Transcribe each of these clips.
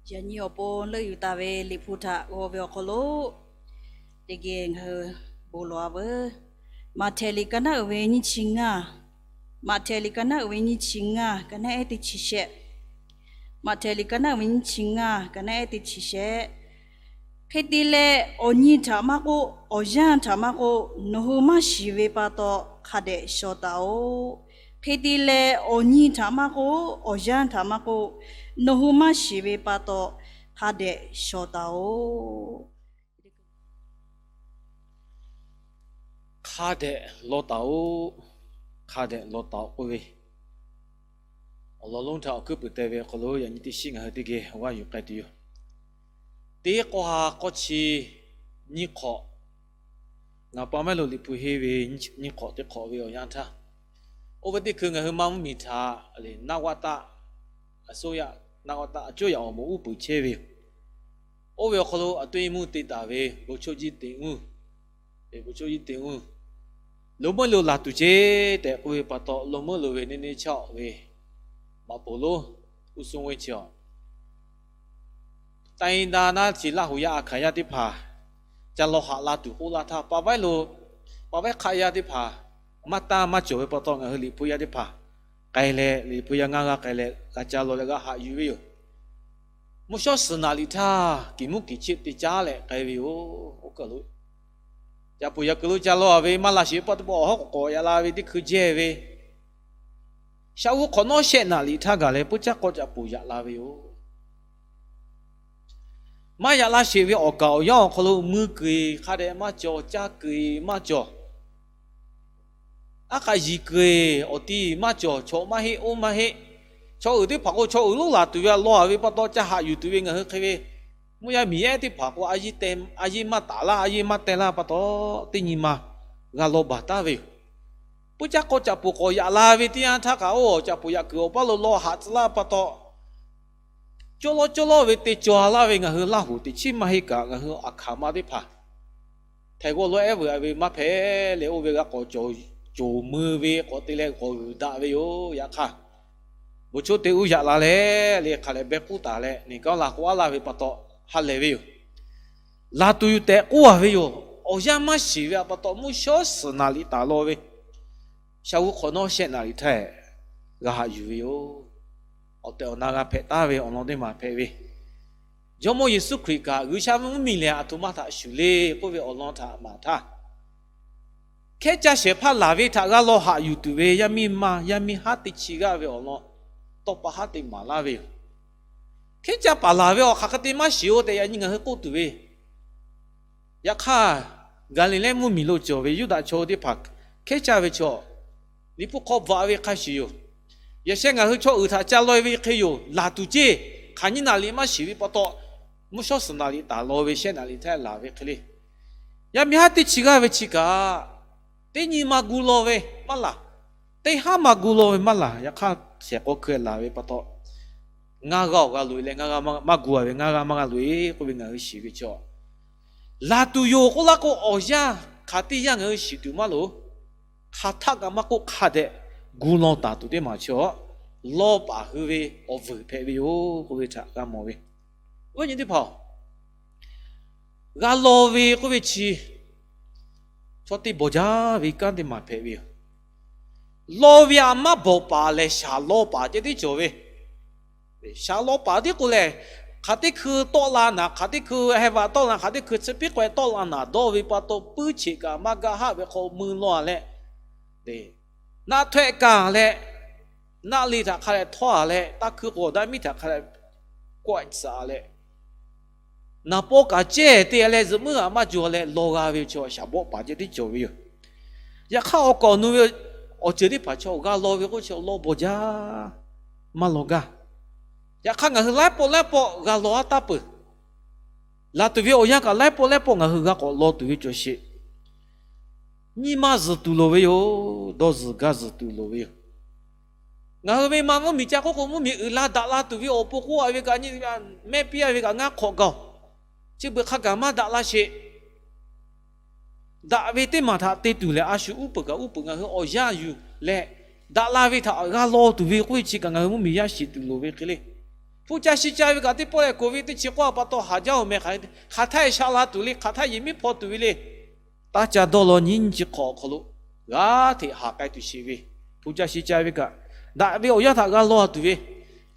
Yaꞈ nyi awˬ pon leuˆ yuˬ taˍ ve Liꞈ hpu htaꞈ g'aw ve awˬ hk'aw lo, teˇ geh ngaˬ hui bon lawˬ-a veuˬ. Maꞈhtehˍ liꞈ ka naˉ uiˍ ve nyiˇ chi ngaˇ, Maꞈhtehˍ liꞈ ka naˉ uiˍ ve nyiˇ chi ngaˇ, ka naˉ ehˉ teˇ chi shehˆ. Maꞈhtehˍ liꞈ ka naˉ uiˍ ve nyiˇ chi ngaˇ, ka naˉ ehˉ teˇ chi shehˆ. Hk'e te leh, awˬ nyi htaꞈ maˇ k'oˆ, awˬ yanˇ htaꞈ maˇ k'oˆ, nawˬ hui maˇ shiˍ ve pa taw hk'a dehꞈ shaw taˍ-oꞈ. Hk'e te leh, awˬ nyi htaꞈ maˇ k'oˆ, awˬ yanˇ htaꞈ maˇ k'oˆ, nawˬ hui maˇ shiˍ ve pa taw hk'a dehꞈ shaw taˍ-oꞈ. Hk'a dehꞈ law taˍ-oꞈ, hk'a dehꞈ law taˍ-oꞈ k'oˆ ve awˬ lawn lonˉ htaꞈ awˬ hkuiˉ puiˍ te ve awˬ hk'aw lo yaꞈ nyi teˇ shiˉ ngaˬ hui teˇ geh awˬ g'aˇ yuˬ k'ai tuˬ yoˬ. Teˇ k'awˇ ha k'awˇ chi nyiˇ hk'awꞈ, ngaˬ pa mehˉ lo Liꞈ hpu henˇ ve nyiˇ hk'awꞈ teˇ hk'awꞈ ve awˬ yanˇ htaˇ, oˇ ve teˇ hkui ngaˬ hui ma mvuhˇ miˬ htaꞈ le naˆ g'aˇ taˆ, a sho yaꞈ naˆ g'aˇ taˆ a cawˇ yaꞈ awˬ moˍ uˉ peunˍ chehˇ ve yoˬ. Oˇ ve awˬ hk'aw lo a toˇ iˉ mvuhˇ te taˍ ve bon choˆ jiˇ te uˇ, bon choˆ jiˇ te uˇ, lo meuˉ lo laˬ tuˬ ceˇ tehꞈ k'oˆ ve pa taw, lo meuˉ lo ve neˇ neˇ chaˇ ve maꞈ poˍ lonˉ uˉ suhˉ ve chi awˬ, ta i da naˉ chi Laˇ hu yaˇ a hkanˍ yaˇ teˇ hpaˍ ca law haꞈ la tuˬ k'oˆ laˇ htaˇ, pa vaiˉ lo, pa vaiˉ hk'aˆ yaˇ teˇ hpaˍ maˇ tanˇ maˇ cawˬ ve pa taw, ngaˬ hui Liꞈ hpu yaˇ teˇ hpaˍ k'ai leh, Liꞈ hpu yaˇ ngaˇ g'aˇ k'ai leh g'a ca law leh g'a haꞈ yuˬ ve yoˬ. Mvuhˇ shawˉ suhˍ naˍ liꞈ htaˇ kiˬ muˉ kiˬ cheˆ te caˉ leh k'ai ve yoˬ. Oˇ kaˬ lo ca poˬ yaꞈ kuiˬ lo ca law ve maˇ laˬ sheˍ pa taw, awˬ hawˉ k'awꞈ k'awꞈ yaꞈ la ve teˇ hkui jehˇ ve, shaꞈ g'u hk'awꞈ nawˉ shehˆ naˍ liꞈ htaˇ gaˬ leh puˇ caˇ k'awˇ ca poˬ yaꞈ la ve yoˬ. Maˇ yaꞈ la sheˍ ve awˬ kaˍ awˬ yanˇ awˬ hk'aw lo mui kuiˬ hk'a dehꞈ maˇ cawˬ, caˇ kuiˬ maˇ cawˬ, aˉ k'aꞈ yiˍ kuiˬ awˬ ti maˇ cawˬ, chaw maˇ heˆ, oˇ maˇ heˆ. Chaw uiˍ teˇ hpaˍ k'o, chaw uiˍ lonˉ laˬ tuˬ ve a law ve pa taw, ca haꞈ yuˬ tuˬ ve ngaˬ hui hk'e ve, mvuhˇ yaˇ miˬ yaˇ teˇ hpaˍ k'o, a yiˇ maˇ taˍ laˇ, a yiˇ maˇ teh laˇ pa taw, teˇ nyi ma g'a law baˬ taˍ ve yoˬ. Puˇ caˇ k'aw caꞈ poˬ k'awꞈ yaꞈ la ve teˇ yanˇ htaˇ kaꞈ, oˇ caꞈ poˬ yaꞈ kuiˬ awˬ paˇ lo law haꞈ tcuh laˇ pa taw, cawˇ lawˇ cawˇ lawˇ ve te cawˬ laˇ ve ngaˬ hui Laˇ hu teꞈ chiˉ maˇ heˆ kaꞈ, ngaˬ hui a hkanˍ ma teˇ hpaˍ htaiˍ g'awˇ lawˇ ehˉ veuꞈ ve maˇ hpehꞈ leh, oˇ ve g'a k'awꞈ cawˬ mui ve k'awꞈ te leh k'awꞈ g'uiˬ daꞈ ve yoˬ. Yaꞈ hk'aˇ, bon choˆ te uˇ yaꞈ la leh, le hk'aˬ lehˬ beh k'uˉ taˍ leh, neˬ kanˉ la k'oˆ aˉ laˇ ve pa taw, ha lehˬ ve yoˬ. Laˬ tuˬ yoˬ tehꞈ k'oˆ a ve yoˬ. Awˬ yanˇ maˇ shiˍ ve pa taw, mvuhˇ shawˉ suhˍ naˍ liꞈ taˍ law ve, shaˍ g'u hk'awꞈ nawˉ shehˆ naˍ liꞈ htaˇ g'a haꞈ yuˬ ve yoˬ. Awˬ tehˬ awˬ na g'a hpehꞈ taˍ ve awˬ lawn teˇ maˬ hpehꞈ ve, Jawˇmawˇ Yeˍsuˆ Hkriꞈ kaꞈ G'uiˬsha ve mvuhˇmiˬ lehˬ aˬ htoꞈ ma htaꞈ shuˍ le k'oˆ ve awˬ lawn htaꞈ maˍ htaˇ, hkehˉ caˇ shehˍ hpaˇ laˬ ve htaꞈ g'a law haꞈ yuˬ tuˬ ve yaˇ miˇ ma, yaˇ miˇ haˉ teˇ chi g'aˇ ve awˬ lawn tawˇ pa haˉ te maˍ laˇ ve yoˬ. Hkehˉ caˇ paˍ laˬ ve awˬ hk'aˬ hk'e te maˇ shiˍ-oˬ tehꞈ yaꞈ nyi ngaˬ hui k'oˆ tuˬ ve, yaꞈ hk'aˇ, Gaˍliˍlehˇ mvuhˇmiˬ lo cawˬ ve Yuˇdaꞈ chaw teˇ hpaˍ hkehˉ caˇ ve chaw, Liꞈ hpu hk'aw bvuhꞈ ve hk'a shuˍ yoˬ. Yaꞈ sheh ngaˬ hui chaw uiˍ htaꞈ ca law ve hk'e yoˬ. Laˬ tuˬ ceˇ, hk'aˬ nyiˇ naˍ liꞈ maˇ shiˍ ve pa taw, mvuhˇ shawˉ suhˍ naˍ liꞈ taˍ law ve shehˆ naˍ liꞈ htaˇ laˬ ve hk'e le. Yaˇ miˇ haˉ teˇ chi g'aˇ ve chi kaꞈ, teˇ nyi ma gu law ve maˇ laˬ, teˇ haˉ ma gu law ve maˇ laˬ. Yaꞈ hk'aˇ, shehˍ k'aw hkui laˬ ve pa taw, ngaˇ g'aˇ awˬ g'a loꞈ e leh ngaˇ g'aˇ maˇ gu a ve, ngaˇ g'aˇ maˇ g'a loꞈ e k'oˆ ve ngaˬ hui shiˍ ve chaw, laˬ tuˬ yoˬ k'oˆ laˇ k'o, awˬ yanˇ hk'aˬ teˇ yanˇ ngaˬ hui shiˍ tuˬ maˇ loˍ. Hk'aˬ htaˆ kaꞈ maˇ k'oˆ, hk'a dehꞈ gu law taˍ tuˬ teˇ maˬ chaw, lawˇ paˍ hui ve awˬ vuiˬ hpehꞈ ve yoˬ k'oˆ ve htaꞈ g'a mawˬ ve. Awˬ viˉ nyi teˇ hpaˍ-oˬ, g'a law ve k'oˆ ve chi chaw teˇ bawˬ jaˇ ve kanˉ teˇ maˬ hpehꞈ ve yoˬ. Law ve aꞈ maˇ bawˬ paˍ lehˬ, shaˍ law paˍ ceh tiˉ cawˬ ve. Shaˍ law paˍ tiˉ k'o lehˬ, hk'aˬ teˇ hkui tawˆ la naˍ, hk'aˬ teˇ hkui heh vaꞈ tawˆ la, hk'aˬ teˇ hkui chi piˉ k'aweh tawˆ la naˍ dawˇ ve pa taw, puiˉ cheꞈ kaꞈ maˇ gaˇ haˆ ve hk'aw mui law leh, naˆ htawehˆ kaˬ leh, naˆ le htaꞈ hk'a leh htawˇ a leh, taˇ hkuiˇ k'o daˇ miˉ htaꞈ hk'a leh kawˆ tsuhꞈ a leh, naˍ pawˆ kaꞈ cehˇ te leh zuhꞈ muiˉ g'aꞈ maˇ jaw leh law g'a ve chaw shaˍ bawˆ paˍ ceh tiˉ cawˬ ve yoˬ. Yaꞈ hk'aˇ, awˬ kaˍ awˬ nu ve awˬ ceuˬ teˇ hpaˍ chaw g'a law ve k'oˆ chi, law bawˬ jaˇ, maˇ law gaˇ. Yaꞈ hk'aˇ, ngaˬ hui laiˉ pawˆ laiˉ pawˆ g'a law a taˇ peuˬ. Laˬ tuˬ ve awˬ yanˇ kaꞈ laiˉ pawˆ laiˉ pawˆ ngaˬ hui g'a k'awꞈ law tuˬ ve cawˬ sheˍ. Nyi ma zuhˬ tuˬ loˍ ve yoˬ. Dawˇ zuhˬ gaˇ zuhˬ tuˬ loˍ ve yoˬ. Ngaˬ hui ve ma mvuhˇmiˬ ca k'oˆ k'o, mvuhˇmiˬ uiˍ la daꞈ la tuˬ ve awˬ pon k'oˆ a ve kaꞈ nyi, mehˆ piˇ a ve kaꞈ ngaˇ hk'awꞈ gaˬ-oˬ. Chi beuꞈ hk'a gaˬ maˇ daꞈ la sheˍ. Daꞈ ve teˇ maˬ htaꞈ te tuˬ lehˬ, a shu uˉ peunˍ kaꞈ uˉ peunˍ ngaˬ hui awˬ yanˇ yuˬ leh, daꞈ la ve htaꞈ g'a law tuˬ ve k'oˆ ve chi kaꞈ ngaˬ hui mvuhˇmiˬ yaˇ shiˍ tuˬ loˍ ve hk'e le. Hpu ca shi ca ve kaꞈ teˇ pawˆ leh, koˍ ve teˇ chi k'awˇ pa taw haˍ jaˇ-oˬ meh hk'aˬ hk'e, hk'aˬ htaˇ e shaꞈ la tuˬ le, hk'aˬ htaˇ yeˬ miˉ hpaw tuˬ ve le. Taˇ ca dawˇ law nyiˇ nyi chi hk'awꞈ awˬ hk'aw lo g'aˇ hteꞈ haˍ k'ai tuˬ sheˍ ve, hpu ca shi ca ve kaꞈ, daꞈ ve awˬ yanˇ htaꞈ g'a law tuˬ ve,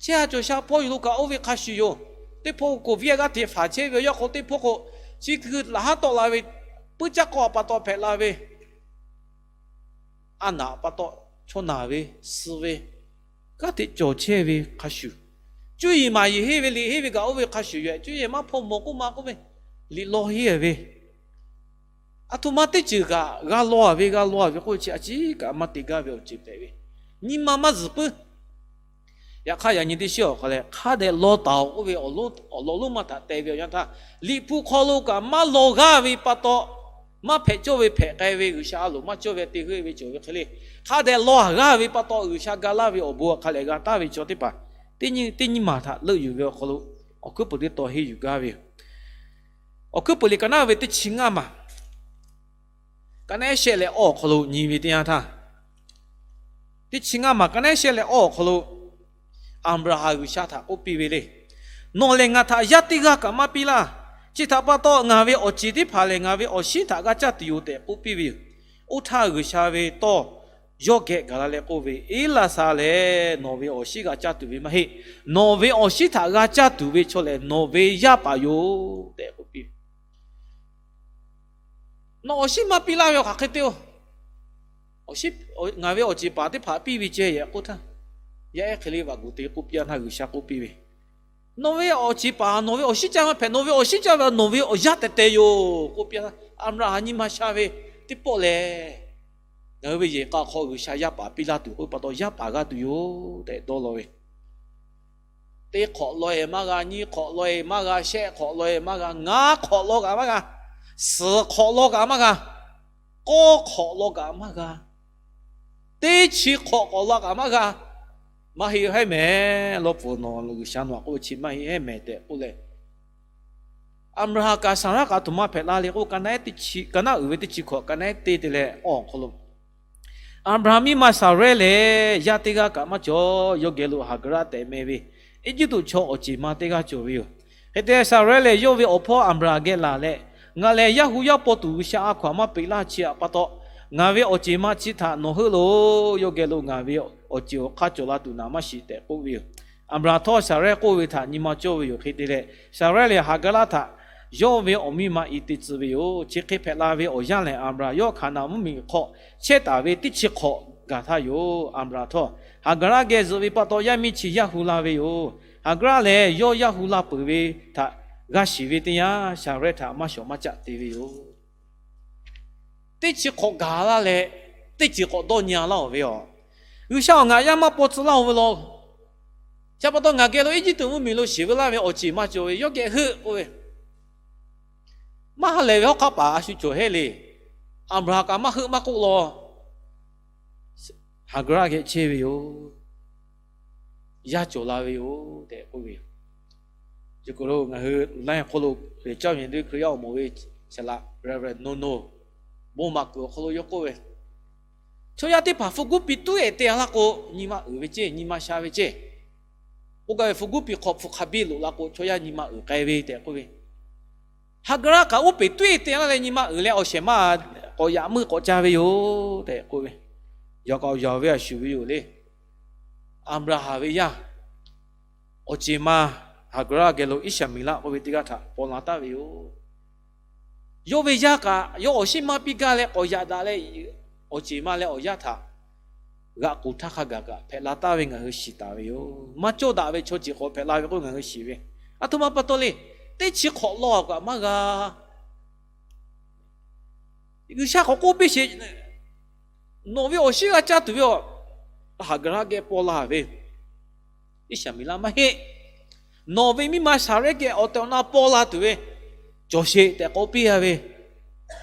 chehˇ a cawˬ sha hpawˇ yuˬ lo kaꞈ oˇ ve hk'a shuˍ yoˬ. Teˇ hpawˇ koˍ viˉ a g'aˇ hteꞈ faˍ chehˇ ve awˬ yanˇ hk'aw teˇ hpawˇ k'o, chi hkui laˬ haˉ tawˆ la ve, puiˉ caˇ k'awˇ pa taw hpehꞈ la ve, a naꞈ pa taw chaw naˬ ve, suh ve, g'aˇ hteꞈ cawˬ chehˇ ve hk'a shuˍ, cuˇ yiˍ maˍ yiˍ henˇ ve liꞈ henˇ ve kaꞈ oˇ ve hk'a shuˍ yoˬ. Cuˇ yiˍ maˇ hpawˇ mawˬ k'oˆ ma k'oˆ ve, liꞈ law henˇ ve, a htoꞈ ma teˇ ceuˬ kaꞈ g'a law ve, g'a law ve k'oˆ chi a ciˉ kaꞈ maˇ te gaˇ ve awˬ ceuˬ hpehꞈ ve, nyi ma maˇ zuhˬ puiˉ. Yaꞈ hk'aˇ, yaꞈ nyi teˇ shiˉ awˬ hk'a leh, hk'a dehꞈ law taˍ-oˬ k'oˆ ve awˬ lawn lonˉ maˇ htaꞈ teh ve awˬ yanˇ htaˇ, Liꞈ hpu hk'aw lo kaꞈ maˇ law g'aˇ ve pa taw, maˇ hpehꞈ cawˇ ve hpehꞈ k'ai ve, G'uiˬsha a loˍ maˇ cawˇ ve te heuˆ ve cawˬ ve hk'e le, hk'a dehꞈ law g'aˇ ve pa taw, G'uiˬsha ga laˇ ve awˬ bon hk'a lehˬ g'a taˍ ve chaw teˇ hpaˍ, teˇ nyiˇ maˬ htaꞈ leuˆ yuˬ ve awˬ hk'aw lo, awˬ hkuiˉ peuˬ teˇ taw henˇ yuˬ gaˇ ve yoˬ. Awˬ hkuiˉ peuˬ liꞈ ka naˉ ve teˇ chi ngaˇ maˬ, ka naˉ shehˆ leh awˬ hk'aw lo nyi ve teˇ yanˇ htaˇ, teˇ chi ngaˇ maˬ ka naˉ shehˆ leh awˬ hk'aw lo Aˍbraˍhanˍ G'uiˬsha htaꞈ k'oˆ piˇ ve le. Nawˬ lehˬ ngaˬ htaꞈ yaˇ teˇ g'aˇ kaꞈ maˇ piˇ laˇ. Chi htaꞈ pa taw, ngaˬ ve awˬ ceˬ teˇ hpaˍ lehˬ ngaˬ ve awˬ shinˉ htaꞈ g'a caˇ tuˬ yoˬ tehꞈ k'oˆ piˇ ve yoˬ. Oˇ htaˇ G'uiˬsha ve tawˇ yawˇ geh gaˬ la leh k'oˆ ve, Eˇlaˍsaˍ lehˬ nawˬ ve awˬ shinˉ g'a caˇ tuˬ ve maˇ heˆ. Nawˬ ve awˬ shinˉ htaꞈ g'a caˇ tuˬ ve chaw lehˬ nawˬ ve yaˇ paˍ yoˬ tehꞈ k'oˆ piˇ ve. Nawˬ awˬ shinˉ maˇ piˇ laˇ ve awˬ hk'aˬ hk'e te-oˬ? Ngaˬ ve awˬ ceˬ paˍ teˇ hpaˍ piˇ ve ceh yehˬ k'oˆ htaˇ, yaˇ ehˉ hk'e le vaꞈ gu te k'oˆ piˇ a htaˇ G'uiˬsha k'oˆ piˇ ve, Nawˬ ve awˬ ceˬ paˍ nawˬ ve awˬ shinˉ caˇ maˇ hpehꞈ. Nawˬ ve awˬ shinˉ caˇ ve nawˬ ve awˬ yaˇ tehꞈ tehꞈ yoˬ k'oˆ piˇ a htaˇ, Aˍbraˍhanˍ nyi ma sha ve, teˇ pawˆ lehˬ ngaˬ hui ve yehˬ k'a hk'aw G'uiˬsha yaˇ paˍ piˇ laˇ tuˬ k'oˆ pa taw yaˇ paˍ g'aˇ tuˬ yoˬ tehꞈ dawˇ law ve, teˇ hk'awꞈ law-e maˇ g'a, nyiˇ hk'awꞈ law-e maˇ g'a, shehˆ hk'awꞈ law-e maˇ g'a, ngaˇ hk'awꞈ law kaꞈ maˇ g'a, suhˍ hk'awꞈ law kaꞈ maˇ g'a, k'awˇ hk'awꞈ law kaꞈ maˇ g'a, teˇ chi hk'awꞈ k'awꞈ law kaꞈ maˇ g'a. Maˇ heˆ hehˉ mehˍ. Lawˇ pfuhˍ nawˬ G'uiˬsha nawˬ k'oˆ ve chi maˇ heˆ hehˉ mehˍ tehꞈ k'oˆ leh, Aˍbraˍhanˍ kaꞈ Saˍraˆ kaꞈ a htoꞈ ma hpehꞈ la le k'oˆ, ka naˉ uiˍ ve teˇ chi hkawꞈ ka naˉ te te leh awˬ hk'aw lo Aˍbraˍhanˍ miˇ ma Saˍrehˇ lehˬ, yaˇ teˇ g'aˇ kaꞈ maˇ cawˬ. Yawˇ geh lo Haˍgaˍraˆ tehꞈ meh ve Eˇjiˇtuꞈ chaw awˬ ceˬ ma teˇ g'aˇ cawˬ ve yoˬ. Hk'e te Saˍrehˇ lehˬ, yawˇ ve awˬ hpawˇ Aˍbraˍhanˍ geh laˬ leh, Ngaˬ lehˬ yaˇ hu yaˇ paw tuˬ G'uiˬsha a hkaw-anˬ maˇ peꞈ laˇ. Chi htaꞈ pa taw, ngaˬ ve awˬ ceˬ ma chi htaꞈ nawˬ heuˆ loˬ. Yawˇ geh lo ngaˬ ve awˬ ceˬ awˬ hk'aˇ cawˬ la tuˬ naˍ maˇ shiˍ tehꞈ k'oˆ ve yoˬ. Aˍbraˍhanˍ htawˇ Saˍrehˇ k'oˆ ve htaꞈ nyi ma cawˇ ve yoˬ. Hk'e te leh, Saˍrehˇ lehˬ Haˍgaˍraˆ htaꞈ yawˇ ve awˬ miˇ ma i te tcuh ve yoˬ. Chi hk'e hpehꞈ la ve awˬ yanˇ lehˬ, Aˍbraˍhanˍ yawˇ Hkaˍnanˍ mvuhˇmiˬ hk'aw chehˇ taˍ ve teˇ chi hk'awꞈ gaˬ htaˇ yoˬ. Aˍbraˍhanˍ htawˇ Haˍgaˍraˆ geh zuhꞈ ve pa taw, yaˇ miˇ chi yaˇ hu la ve yoˬ. Haˍgaˍraˆ lehˬ, yawˇ yaˇ hu la peuˬ ve htaꞈ g'a shiˍ ve teˇ yanˇ, Saˍrehˇ htaꞈ maˇ shawˍ maˇ caˆ te ve yoˬ. Teˇ chi hk'awꞈ gaˬ laˇ leh, teˇ ceuˬ k'awꞈ dawˇ nyi laˇ-oˬ ve yoˬ. G'uiˬsha-oˬ, ngaˬ yaˇ maˇ paw tcuh laˇ-oˬ ve law. Chi pa taw ngaˬ geh lo Eˇjiˇtuꞈ mvuhˇmiˬ lo shiˍ ve laˇ ve awˬ ceˬ maˇ cawˬ ve, yawˇ geh heuˆ k'oˆ ve, maˇ ha lehˬ ve hawˉ hk'aˆ paˍ a shu cawˬ hehˉ le. Aˍbraˍhanˍ kaꞈ maˇ heuˆ maˇ k'oˆ law. Haˍgaˍraˆ geh chehˇ ve yoˬ. Yaˇ cawˬ la ve yoˬ tehꞈ k'oˆ ve yoˬ. Chi k'o lo ngaˬ hui laiˉ hk'oˆ lo Hkriꞈ caˇ ve nyi teˇ Hkriꞈ yaˇ awˬ moˍ ve saˍ laꞈ Reverend Nono bon maˍ kuiˬ awˬ hk'aw lo yawˇ k'oˆ ve, chaw yaˇ teˇ hpaˍ hpu guˉ piˇ tuˉ-e te laˇ k'o, nyi ma uiˍ ve ceˇ, nyi ma sha ve ceˇ. K'oˆ gaˇ ve, hpu guˉ piˇ hk'aw hpu hk'a biˇ loꞈ la k'o, chaw yaˇ nyi ma uiˍ k'ai ve tehꞈ k'oˆ ve. Haˍgaˍraˆ kaꞈ uˉ peˍ tuˉ-e te laˇ leh nyi ma uiˍ leh awˬ shehˍ ma k'awꞈ yaꞈ meuˆ k'awꞈ ca ve yoˬ tehꞈ k'oˆ ve. Yaꞈ k'aw yaw ve a shuˍ ve yoˬ le. Aˍbraˍhanˍ ve yaˇ awˬ ceˬ ma Haˍgaˍraˆ geh lo Iˉshaˍmeˍlaˆ k'oˆ ve teˇ g'aˇ htaꞈ paw la taˍ ve yoˬ. Yawˇ ve yaˇ kaꞈ yawˇ awˬ shinˉ maˇ piˇ gaˇ leh k'awꞈ yaꞈ daꞈ leh, awˬ ceˬ ma leh awˬ yaˇ htaꞈ g'aꞈ k'oˬ htaˇ hk'a gaˬ kaꞈ hpehꞈ la taˍ ve ngaˬ hui shiˍ taˍ ve yoˬ. Maˇ cawˇ daꞈ ve chaw ceuˬ k'awꞈ hpehꞈ la ve k'oˆ ngaˬ hui shiˍ ve. A htoꞈ ma pa taw le, teˇ chi hk'awꞈ law kaꞈ maˇ g'a. G'uiˬsha k'awꞈ k'oˆ piˇ sheˍ, nawˬ ve awˬ shinˉ g'a caˇ tuˬ ve a, Haˍgaˍraˆ geh paw la ve Iˉshaˍmeˍlaˆ maˇ heˆ. Nawˬ ve miˇ ma Saˍrehˇ geh awˬ tehˬ awˬ na paw la tuˬ ve cawˬ sheˍ tehꞈ k'oˆ piˇ a ve.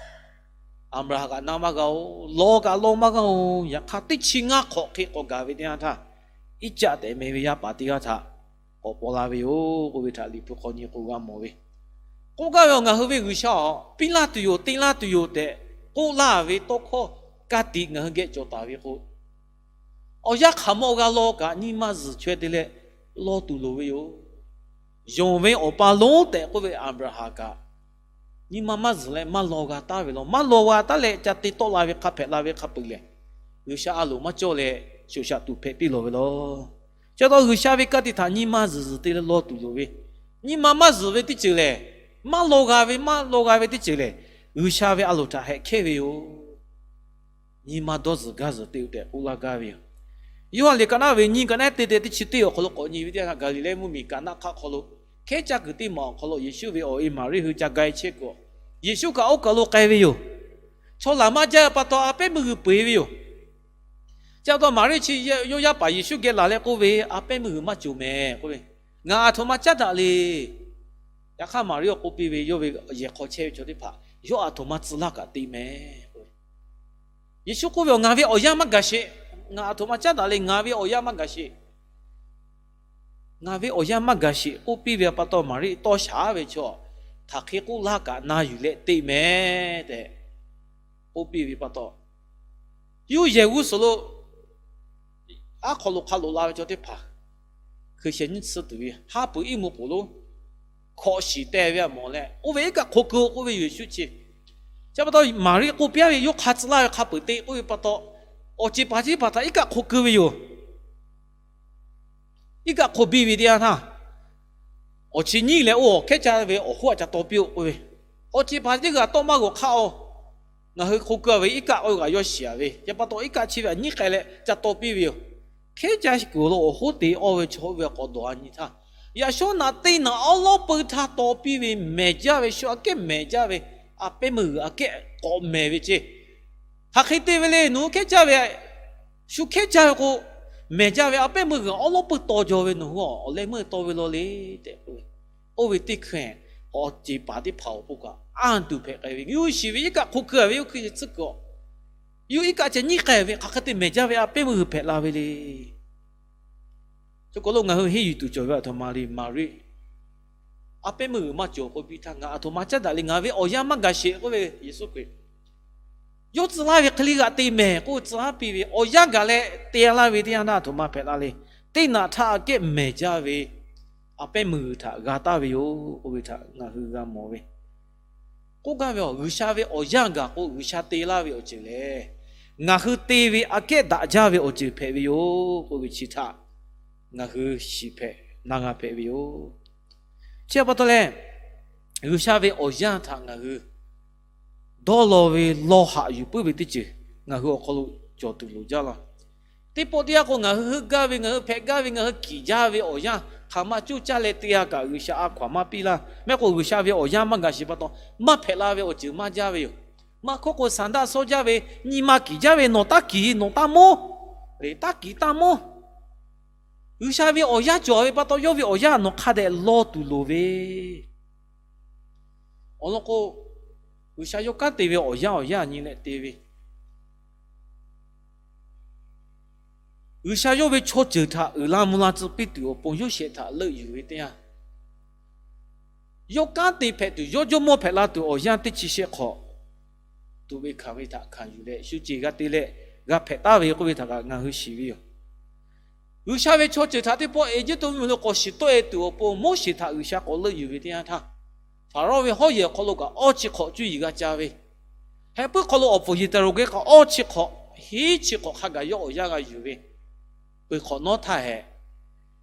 Aˍbraˍhanˍ kaꞈ na maˇ g'a-oˬ, law kaꞈ law maˇ g'a-oˬ. Yaꞈ hk'aˇ teˇ chi ngaˇ hk'awꞈ hk'e k'awꞈ gaˬ ve teˇ yanˇ htaˇ, Iˉcaˆ tehꞈ meh ve yaˇ paˍ teˇ g'aˇ htaꞈ k'awꞈ paw la ve yoˬ k'oˆ ve htaꞈ Liꞈ hpu hk'aw nyi k'o g'a mawˬ ve. K'oˆ gaˇ ve, ngaˬ hui ve G'uiˬsha-oˬ, piˇ laˇ tuˬ yoˬ, te laˇ tuˬ yoˬ tehꞈ k'oˆ laˇ ve tawˇ hkawˇ ka tiꞈ ngaˬ hui geh cawˬ taˍ ve k'o, awˬ yanˇ hk'aˬ mawˇ g'a law kaꞈ nyi ma zuhˬ chaweh te leh law tuˬ loˍ ve yoˬ. Yonˍ ve awˬ pa lonˉ tehꞈ k'oˆ ve Aˍbraˍhanˍ kaꞈ, nyi ma maˇ zuhˬ leh maˇ law g'a taˉ ve law. Maˇ law g'a taˉ leh ca te tawˆ la ve hk'a hpehꞈ la ve hk'a peuˬ lehˬ, G'uiˬsha a loˍ maˇ cawˇ leh shoꞈ shaꞈ tuˬ hpehꞈ piˇ lawˬ ve law. Chi pa taw G'uiˬsha ve ka tiꞈ htaꞈ nyi ma zuhˬ zuhˬ te leh law tuˬ loˍ ve, nyi ma maˇ zuhˬ ve teˇ ceuˬ lehˬ, maˇ law g'a ve maˇ law g'a ve teˇ ceuˬ lehˬ, G'uiˬsha ve a loˍ htaꞈ hehꞈ hkehˇ ve yoˬ. Nyi ma dawˇ zuhˬ gaˇ zuhˬ te-o tehꞈ k'oˆ laˇ gaˇ ve yoˬ. Yoˇhanˬ liꞈ ka naˆ ve nyiˇ ka naˆ teˇ te teˇ chi teˇ awˬ hk'aw lo k'awꞈ nyi ve teˇ yanˇ, Gaˍliˍlehˇ mvuhˇmiˬ ka naˆ hk'aˆ hk'aw lo, hkehˉ caˇ kuiˬ teˇ maˬ awˬ hk'aw lo Yeˍsuˆ ve awˬ e Maˍriˆ hui ca ga-e chehˇ kuiˬ, Yeˍsuˆ kaꞈ oˇ kaˬ lo k'ai ve yoˬ. Chaw laˬ maˇ jaˇ pa taw, a pehˉ meuˇ g'uiˬ peu-eˬ ve yoˬ. Chi pa taw Maˍriˆ chi yawˇ yaˇ paˍ Yeˍsuˆ geh laˬ leh k'oˆ ve, A pehˉ meuˇ g'uiˬ maˇ cawˬ mehˍ k'oˆ ve, Ngaˬ aˬ htoꞈ ma caˉ daꞈ le. Yaꞈ hk'aˇ Maˍriˆ k'oˆ piˇ ve, yawˇ ve yehˬ hk'aw chehˇ ve chaw teˇ hpaˍ, Yawˇ aˬ htoꞈ ma tcuh laˇ kaꞈ te mehˍ k'oˆ ve. Yeˍsuˆ k'oˆ ve, Ngaˬ ve awˬ yanˇ maˇ gaˬ sheˍ. Ngaˬ aˬ htoꞈ ma caˉ daꞈ le. Ngaˬ ve awˬ yanˇ maˇ gaˬ sheˍ. Ngaˬ ve awˬ yanˇ maˇ gaˬ sheˍ k'oˆ piˇ ve pa taw, Maˍriˆ tawˇ shaˍ ve chaw, Htaꞈ hk'e k'oˆ laˇ kaꞈ na yuˬ leh te mehˍ tehꞈ k'oˆ piˇ ve pa taw, yuˇ yehˬ g'uˇ suhˍ lo aˉ hk'aw lo hk'a loꞈ la ve chaw teˇ hpaˍ, hkui sheh nyiˇ tsuhˇ tuˬ ve ha peuˬ iˉ mvuh k'oˍ lonˉ hkawꞈ shiˍ teh ve a mawˬ leh, oˇ ve iˉ kaˆ hk'o keu-o k'oˆ ve yoˬ Yeˍsuˆ chi. Chi pa taw Maˍriˆ k'oˆ piˇ ve, Yawˇ hk'a tcuh laˇ ve hk'a peuˬ te k'oˆ ve pa taw, awˬ ceˬ paˍ teˇ hpaˍ htaꞈ iˉ kaˆ hk'o keu ve yoˬ. Iˉ kaˆ hk'o biˇ ve teˇ yanˇ htaˇ, awˬ chi nyiˇ leh oˇ awˬ hkehˉ caˇ ve awˬ hoˉ aꞈ ca taw piˇ-oˆ k'oˆ ve, awˬ ceˬ paˍ teˇ g'aˇ tawˇ maˇ g'awˬ hk'aˆ-oˬ. Ngaˬ hui hk'o keu ve iˉ kaˆ oˇ ve kaꞈ yawˇ shiˍ-a ve, chi pa taw iˉ kaˆ chi ve aꞈ nyiˉ k'ai leh ca taw piˇ ve yoˬ. Hkehˉ caˇ kuiˬ lo awˬ hoˉ te awˇ ve chaw oˇ ve k'awꞈ dawˬ-a nyi htaˇ, yaꞈ shawˉ naꞈ teˇ naꞈ awˉ lawˉ peu htaˇ taw piˇ ve mehˍ jaˇ ve, shu aꞈ kehˉ mehˍ jaˇ ve, a pehˉ meuˇ g'uiˬ aꞈ kehˉ k'awꞈ mehˍ ve ceˇ. Hk'aˬ hk'e te ve le, nawˬ hui hkehˉ caˇ ve, shu hkehˉ caˇ ve k'o, mehˍ jaˇ ve a pehˉ meuˇ g'uiˬ awˉ lawˉ peu taw jaw ve nawˬ hui awˬ leh meuˇ taw ve law le tehꞈ k'oˆ ve. Oˇ ve teˇ hkeh awˬ ceˬ paˍ teˇ hpaˍ awˬ pon kaꞈ anˇ tuˬ hpehꞈ k'ai ve, yawˇ shiˍ ve iˉ kaˆ hk'o keu-a ve, yawˇ hkui sheh tsuhˇ kuiˬ-a, yawˇ iˉ kaˆ ceh nyiˉ k'ai ve, hk'aˬ hk'e te mehˍ jaˇ ve a pehˉ meuˇ g'uiˬ hpehꞈ la ve le. Chi hk'aw lo ngaˬ hui henˇ yuˬ tuˬ cawˬ ve aˬ htoꞈ ma le. Maˍriˆ a pehˉ meuˇ g'uiˬ maˇ cawˬ k'oˆ piˇ htaˇ, Ngaˬ aˬ htoꞈ ma caˉ daꞈ le. Ngaˬ ve awˬ yanˇ maˇ gaˬ sheˍ k'oˆ ve Yeˍsuˆ Hkriꞈ, Yawˇ tcuh laˇ ve hk'e le g'aꞈ te mehˍ k'oˆ tcuh laˇ piˇ ve, awˬ yanˇ gaˬ leh te laˇ ve teˇ yanˇ htaˇ aˬ htoꞈ ma hpehꞈ la le. Teˇ naꞈ htaˇ aꞈ kehˉ mehˍ jaˇ ve a pehˉ meuˇ g'uiˬ htaꞈ g'a taˍ ve yoˬ k'oˆ ve htaꞈ ngaˬ hui g'a mawˬ ve. K'oˆ gaˇ ve, G'uiˬsha ve awˬ yanˇ gaˬ k'o, G'uiˬsha te laˇ ve awˬ ceuˬ lehˬ, ngaˬ hui te ve aꞈ kehˉ daꞈ jaˇ ve awˬ ceuˬ hpehꞈ ve yoˬ k'oˆ ve chi htaꞈ ngaˬ hui shiˍ hpehꞈ na g'a hpehꞈ ve yoˬ. Chi pa taw leh, G'uiˬsha ve awˬ yanˇ htaꞈ ngaˬ hui dawˇ law ve lawˇ haꞈ yuˬ puiˉ ve teˇ ceuˬ ngaˬ hui awˬ hk'aw lo cawˬ tuˬ loˍ jaˇ laˇ. Teˇ pawˆ teˇ yanˇ k'o, ngaˬ hui heuˆ gaˇ ve, ngaˬ hui hpehꞈ gaˇ ve, ngaˬ hui kiˬ jaˇ ve awˬ yanˇ hk'aˬ ma coˇ caˇ leh te g'a kaꞈ G'uiˬsha a hkaw-anˬ maˇ piˇ laˇ. Mehˆ k'o, G'uiˬsha ve awˬ yanˇ maˇ gaˬ sheˍ pa taw, maˇ hpehꞈ la ve awˬ ceuˬ maˇ jaˇ ve yoˬ. Maˇ hkawˇ k'o, Saˍtanˍ daꞈ sawˇ jaˇ ve, nyi ma kiˬ jaˇ ve, nawˬ taˇ kiˬ, nawˬ taˇ moˉ, le taˇ kiˬ taˇ moˉ. G'uiˬsha ve awˬ yanˇ cawˬ ve pa taw, yawˇ ve awˬ yanˇ nawˬ hk'a dehꞈ law tuˬ loˍ ve. Awˬ lawn k'o, G'uiˬsha yawˇ kanˉ te ve awˬ yanˇ awˬ yanˇ nyi leh te ve, G'uiˬsha yawˇ ve chaw ceuˬ htaꞈ uiˍ la mvuh la tcuh piˇ tuˬ awˬ pon Yoˇsehꞈ htaꞈ leuˆ yuˬ ve teˇ yanˇ, yawˇ kanˉ te hpehꞈ tuˬ, yawˇ jawˇmawˇ hpehꞈ la tuˬ awˬ yanˇ teˇ chi shehˆ hk'awꞈ, tuꞈ ve hkanˍ ve htaꞈ hkanˍ yuˬ leh shu ceˬ g'a te leh g'a hpehꞈ taˍ ve k'oˆ ve htaꞈ kaꞈ ngaˬ hui shiˍ ve yoˬ. G'uiˬsha ve chaw ceuˬ htaꞈ teˇ pawˆ Eˇjiˇtuꞈ mvuhˇmiˬ lo k'awꞈ shiˍ tawˆ-e tuˬ awˬ pon Moˉseˍ htaꞈ G'uiˬsha k'awꞈ leuˆ yuˬ ve teˇ yanˇ htaˇ, Hpaˍrawˇ ve hawˉ yehˬ awˬ hk'aw lo kaꞈ awˇ chi hk'awꞈ cuˇ yiˍ g'a ca ve, heh puiˉ hk'aw lo awˬ pfuhˍ Yeˍtaˍroˍgehˇ kaꞈ awˇ chi hk'awꞈ, hiˉ chi hk'awꞈ hk'a gaˬ yawˇ awˬ yanˇ g'a yuˬ ve, peuˬ hk'awꞈ nawˉ htaˇ hehꞈ,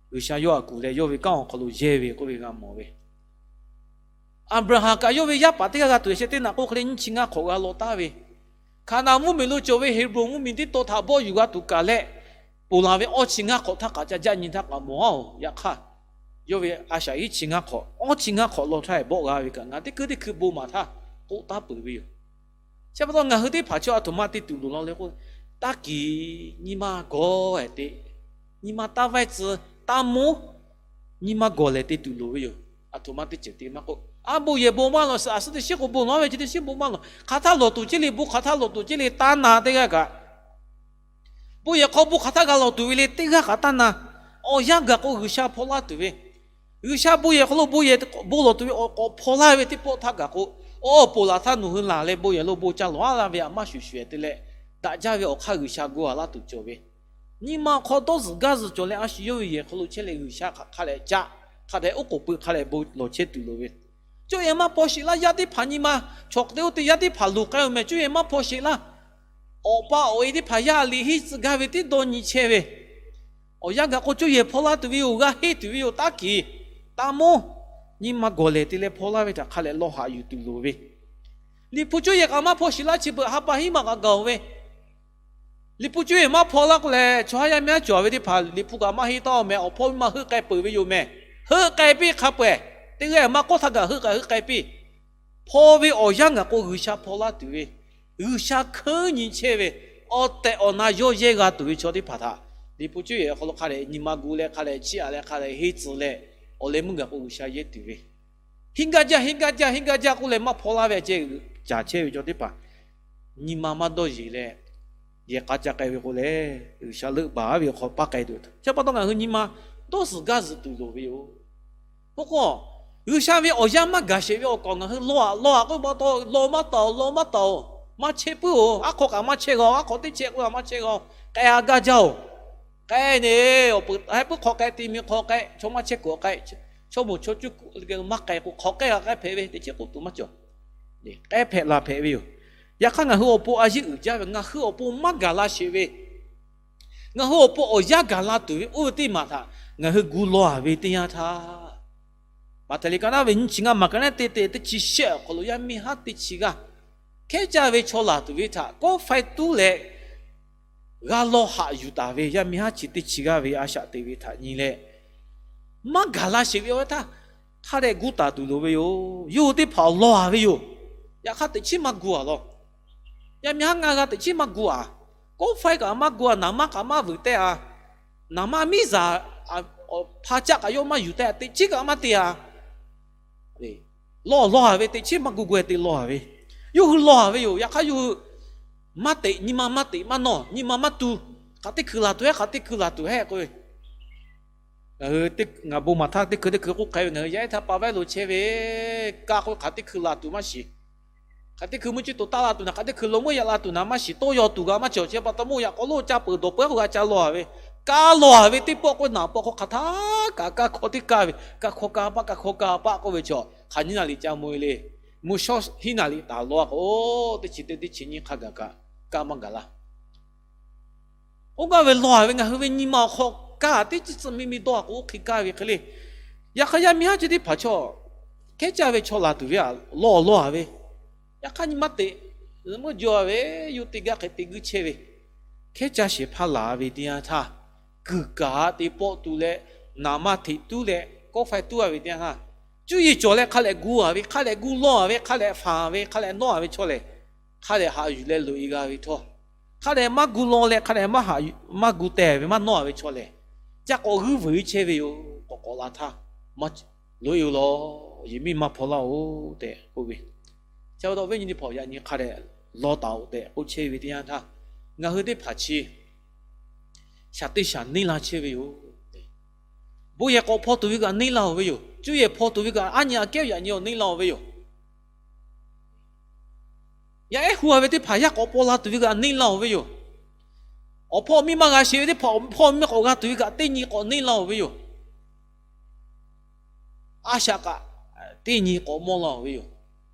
G'uiˬsha yawˇ htaꞈ kuˬ leh yawˇ ve kanˉ awˬ hk'aw lo yehˇ ve k'oˆ ve g'a mawˬ ve. Aˍbraˍhanˍ kaꞈ yawˇ ve yaˇ paˍ teˇ g'aˇ g'a tuˬ sheh teˇ naꞈ k'oˆ hk'e le nyiˇ chi ngaˇ hk'awꞈ g'a law taˍ ve, Hkaˍnanˍ mvuhˇmiˬ lo cawˬ ve Heˍbronˍ mvuhˇmiˬ teˇ taw htaꞈ bawˆ yuˬ g'a tuˬ kaꞈ leh, ponˬ laˬ ve awˇ chi ngaˇ hk'awꞈ htaˇ kaꞈ ca jaˆ nyi htaˇ kaꞈ mawˬ-aˬ-oˬ. Yaꞈ hk'aˇ, yawˇ ve a shaꞈ hiˉ chi ngaˇ hk'awꞈ, awˇ chi ngaˇ hk'awꞈ law htaˇ bawˆ g'a ve kaꞈ ngaˬ teˇ hkui teˇ hkui bon maˍ htaˇ k'oˆ taˉ peuˬ ve yoˬ. Chi pa taw ngaˬ hui teˇ hpaˍ chaw aˬ htoꞈ ma te tuˬ loˍ law le k'o, taˇ kiˬ, nyi ma gawˬ-e te, nyi ma taˇ vaiˇ tcuh, taˇ moˉ, nyi ma gawˬ lehˬ te tuˬ loˍ ve yoˬ. Aˬ htoꞈ ma teˇ ceuˬ te maˇ k'oˆ, a bon yehˬ bon maˇ lawˬ, suh aꞈ suhˉ teˇ shiˉ k'o bon lawˬ ve chi teˇ shiˉ bon maˇ lawˬ. Hk'aˬ htaˇ lawˬ tuˬ ceˇ le, bon hk'aˬ htaˇ lawˬ tuˬ ceˇ le, taˇ na teˇ g'aˇ kaꞈ, bon yehˬ hk'aw bon hk'aˬ htaˇ g'a lawˬ tuˬ ve le, teˇ g'aˇ kaꞈ taˇ na. Awˬ yanˇ gaˬ k'o G'uiˬsha hpaw laˇ tuˬ ve, G'uiˬsha bon yehˬ hk'aw lo bon yehˬ bon lawˬ tuˬ ve awˬ k'awꞈ hpaw laˇ ve teˇ pawˆ htaˇ gaˬ k'o, awˬ ponˬ laˬ htaˇ nawˬ hui laˬ leh bon yehˬ lo bon ca lawˬ-a laˇ ve aꞈ maˇ shuˍ shuˍ-e te leh, daꞈ jaˇ ve awˬ hk'aˇ G'uiˬsha gu-a laˇ tuˬ cawˬ ve, nyi ma awˬ hk'aw dawˇ zuhˬ gaˇ zuhˬ cawˬ leh a shu yawˇ ve yehˬ hk'aw lo chehˇ leh G'uiˬsha hk'aˬ hk'a leh caˆ Hk'a dehꞈ oˉ k'oˍ pui hk'a dehꞈ bon lawˬ chehˇ tuˬ loˍ ve. Cuˇ yehˬ maˇ hpaw sheˍ laˇ. Yaˇ teˇ hpaˍ nyi ma chaw k'o teˇ yanˇ teˇ hpaˍ luˬ k'ai-o meh. Cuˇ yehˬ maˇ hpaw sheˍ laˇ. Awˬ pa awˬ e teˇ hpaˍ yaˇ liꞈ henˇ tcuh gaˇ ve tiˉ dawˇ nyi chehˇ ve. Awˬ yanˇ gaˬ k'o cuˇ yehˬ hpaw laˇ tuˬ ve yoˬ. G'a henˇ tuˬ ve yoˬ. Taˇ kiˍ taˇ mawˇ nyi ma gawˬ lehˬ te leh hpaw laˇ ve htaꞈ hk'a dehꞈ lawˇ haꞈ yuˬ tuˬ loˍ ve. Liꞈ hpu cuˇ yehˬ kaꞈ maˇ hpaw sheˍ laˇ chi beuꞈ ha pa hiˉ maˬ kaꞈ gaˬ-oˬ ve. Liꞈ hpu cuˇ yehˬ maˇ hpaw laˇ k'o lehˬ, chaw haˉ yaˇ miˇ haˉ cawˬ ve teˇ hpaˍ Liꞈ hpu kaꞈ maˇ henˇ taˇ-oˬ meh. Awˬ hpawˇ miˇ ma heuˆ k'ai peuˬ ve yoˬ meh. Heuˆ k'ai piˇ hk'a peu-eˬ. Teˇ g'aˇ maˇ k'oˆ htaˇ gaˬ heuˆ kaꞈ heuˆ k'ai piˇ. Hpaw ve awˬ yanˇ gaˬ k'o G'uiˬsha hpaw laˇ tuˬ ve, G'uiˬsha hkeuˉ nyi chehˇ ve, awˬ tehˬ awˬ na yawˇ yehˇ g'a tuˬ ve chaw teˇ hpaˍ htaꞈ Liꞈ hpu cuˇ yehˬ awˬ hk'aw lo hk'a dehꞈ nyi ma gu leh hk'a dehꞈ chiˇ aꞈ leh hk'a dehꞈ henˇ tcuh leh, awˬ leh meuˇ gaˬ k'o G'uiˬsha yehˇ tuˬ ve. Henˇ gaˇ jaˇ, henˇ gaˇ jaˇ, henˇ gaˇ jaˇ k'oˆ leh maˇ hpaw laˇ ve ceh, caˍ chehˇ ve chaw teˇ hpaˍ nyi ma maˇ dawˇ yeˬ leh, yehˬ k'a ca k'ai ve k'o lehˬ, G'uiˬsha leuˆ baˬ ve awˬ hk'aw paˇ k'ai tuˬ. Chi pa taw ngaˬ hui nyi ma dawˇ zuhˬ gaˇ zuhˬ tuˬ loˍ ve yoˬ. K'o k'o, G'uiˬsha ve awˬ yanˇ maˇ gaˬ sheˍ ve awˬ kawꞈ ngaˬ hui law aꞈ law aꞈ k'oˆ ve pa taw, law maˇ taoˍ, law maˇ taoˍ, maˇ chehˇ puiˉ-oˬ. Aˉ hk'aw kaꞈ maˇ chehˇ g'a-oˬ. Aˉ hk'aw teˇ chehˇ k'oˆ a maˇ chehˇ g'a-oˬ. K'ai a gaˇ jaˇ-oˬ. K'ai ne, awˬ peuˬ heh puiˉ hk'aw k'ai, ti mi hk'aw k'ai, chaw maˇ chehˇ kuiˬ k'ai, chaw moˍ chaw cuˇ kuiˬ maˇ k'ai k'o, hk'aw k'ai g'a k'ai hpehꞈ ve, teꞈ chiˉ k'oˆ tuˬ maˇ cawˬ. K'ai hpehꞈ la hpehꞈ ve yoˬ. Yaꞈ hk'aˇ ngaˬ hui awˬ pon a yeˇ uiˍ jaˇ ve, ngaˬ hui awˬ pon maˇ gaˬ la sheˍ ve, ngaˬ hui awˬ pon awˬ yanˇ gaˬ la tuˬ ve oˇ ve teˇ maˬ htaꞈ ngaˬ hui gu law-a ve teˇ yanˇ htaˇ, Maꞈhtehˍ liꞈ ka naˉ ve nyiˇ chi ngaˇ, Maꞈhtehˍ ka naˉ teˇ te teˇ chi shehˆ awˬ hk'aw lo yaˇ miˇ haˉ teˇ chi g'aˇ hkehˉ caˇ ve chaw laˬ tuˬ ve htaꞈ kawˆ faiˇ tuˉ leh g'a law haꞈ yuˬ taˍ ve yaˇ miˇ haˉ chi teˇ chi g'aˇ ve a shaꞈ teꞈ ve htaꞈ nyi leh, maˇ gaˬ la sheˍ ve awˬ yanˇ htaˇ hk'a dehꞈ gu taˍ tuˬ loˍ ve yoˬ. Yawˇ hui teˇ hpaˍ awˬ law-a ve yoˬ. Yaꞈ hk'aˇ teꞈ chiˉ maˇ gu-a law. Yaˇ miˇ haˉ ngaˇ g'aˇ teꞈ chiˉ maˇ gu-a. Kawˆ faiˇ kaꞈ maˇ gu-a. Naˍ manˇ kaꞈ maˇ vuiˬ tehꞈ-a. Naˍ manˇ miˇ zaˬ hpa caˆ kaꞈ yawˇ maˇ yuˬ tehꞈ, teꞈ chiˉ kaꞈ maˇ te-a. Law law-a ve teꞈ chiˉ maˇ gu gu-e te law-a ve, yawˇ hui law-a ve yoˬ. Yaꞈ hk'aˇ yawˇ hui maˇ teꞈ, nyi ma maˇ teꞈ maˇ nawˇ, nyi ma maˇ tu, hk'aˬ teˇ hkui laˬ tuˬ hehˉ, hk'aˬ teˇ hkui laˬ tuˬ hehˉ k'oˆ ve. Ngaˬ hui ngaˬ bon maˍ htaˇ teˇ hkui teˇ hkui k'oˆ k'ai ve, ngaˬ hui yaˇ ehˉ htaˇ pa vehˉ lo chehˇ ve, kaˇ k'oˆ ve hk'aˬ teˇ hkui laˬ tuˬ maˇ shiˍ. Hk'aˬ teˇ hkui mvuhˇ cuˇ to taˆ la tuˬ naˍ, hk'aˬ teˇ hkui lo mvuhˇ yaꞈ la tuˬ naˍ maˇ shiˍ, tawˇ yaw tuˬ g'a maˇ cawˬ. Chi pa taw mvuhˇ yaꞈ k'aw lo ca peuˬ dawˬ peuˬ k'o g'a ca law-a ve, kaˇ law-a ve teˇ pawˆ k'o naˍ pawˆ hk'aw hk'aˬ htaˇ kaꞈ kaˇ hkawˇ teˇ kaˇ ve, kaˇ hkawˇ kaˇ paˆ, kaˇ hkawˇ kaˇ paˆ k'oˆ ve chaw, hk'aˬ nyiˇ naˍ liꞈ ca mui le. Mvuhˇ shawˉ hiˉ naˍ liꞈ taˍ law k'o, teˇ chi teˇ teˇ chi nyiˇ hk'a gaˬ kaꞈ kaˇ maˇ gaˬ laˇ. Oˇ gaˇ ve law-a ve ngaˬ hui ve nyi ma awˬ hk'aw kaˇ teˇ chi tcuh mi mi dawˇ-a k'o oˇ hk'e kaˇ ve hk'e le. Yaꞈ hk'aˇ yaˇ miˇ haˉ chi teˇ hpaˍ chaw hkehˉ caˇ ve chaw laˬ tuˬ ve htaꞈ law law-a ve, yaꞈ hk'aˇ nyi maˇ teꞈ, mvuhˇ jaw-a ve, yawˇ teˇ gaˇ hk'e te guiˇ chehˇ ve, hkehˉ caˇ shehˍ hpaˇ laˬ ve teˇ yanˇ htaˇ, kuiˬ kaꞈ te pawˆ tuˬ leh, naˍ manˇ hteꞈ tuˉ leh, kawˆ faiˇ tuˉ-a ve teˇ yanˇ htaˇ, cuˇ yiˍ cawˬ leh hk'a lehꞈ gu-a ve, hk'a lehꞈ gu law-a ve, hk'a lehꞈ faˍ ve, hk'a lehꞈ nawˇ-a ve chaw lehˬ, hk'a dehꞈ haꞈ yuˬ leh loꞈ-e g'a ve htawˇ, hk'a dehꞈ maˇ gu law leh hk'a dehꞈ maˇ haꞈ, maˇ gu teh ve maˇ nawˇ-a ve chaw lehˬ, ca k'awꞈ g'uiˇ vuiˬ-e chehˇ ve yoˬ. K'awꞈ k'awꞈ la htaˇ, maˇ loꞈ-e-oˬ law, yehˬ miˇ maˇ hpaw laˇ-oˬ tehꞈ k'oˆ ve. Chi pa taw viˉ nyi teˇ hpaˍ, yaꞈ nyi hk'a dehꞈ law taˍ-oꞈ tehꞈ k'oˆ chehˇ ve teˇ yanˇ htaˇ, ngaˬ hui teˇ hpaˍ chi shaˍ teˇ shaˍ neˇ la chehˇ ve yoˬ. Bon yehˬ k'awꞈ hpaw tuˬ ve kaꞈ neˇ la-oˬ ve yoˬ. Cuˇ yehˬ hpaw tuˬ ve kaꞈ aˉ nyi aꞈ kehˉ yaꞈ nyi-oˬ neˇ la-oˬ ve yoˬ. Yaˇ ehˉ hu-a ve teˇ hpaˍ yaˇ k'awꞈ paw la tuˬ ve kaꞈ neˇ la-oˬ ve yoˬ. Awˬ hpawˇ miˇ maˇ g'a sheˍ ve teˇ hpaˍ awˬ hpawˇ miˇ k'awꞈ g'a tuˬ ve kaꞈ teˇ nyi k'awꞈ neˇ la-oˬ ve yoˬ. A shaꞈ kaꞈ teˇ nyi k'awꞈ mawˇ la-oˬ ve yoˬ.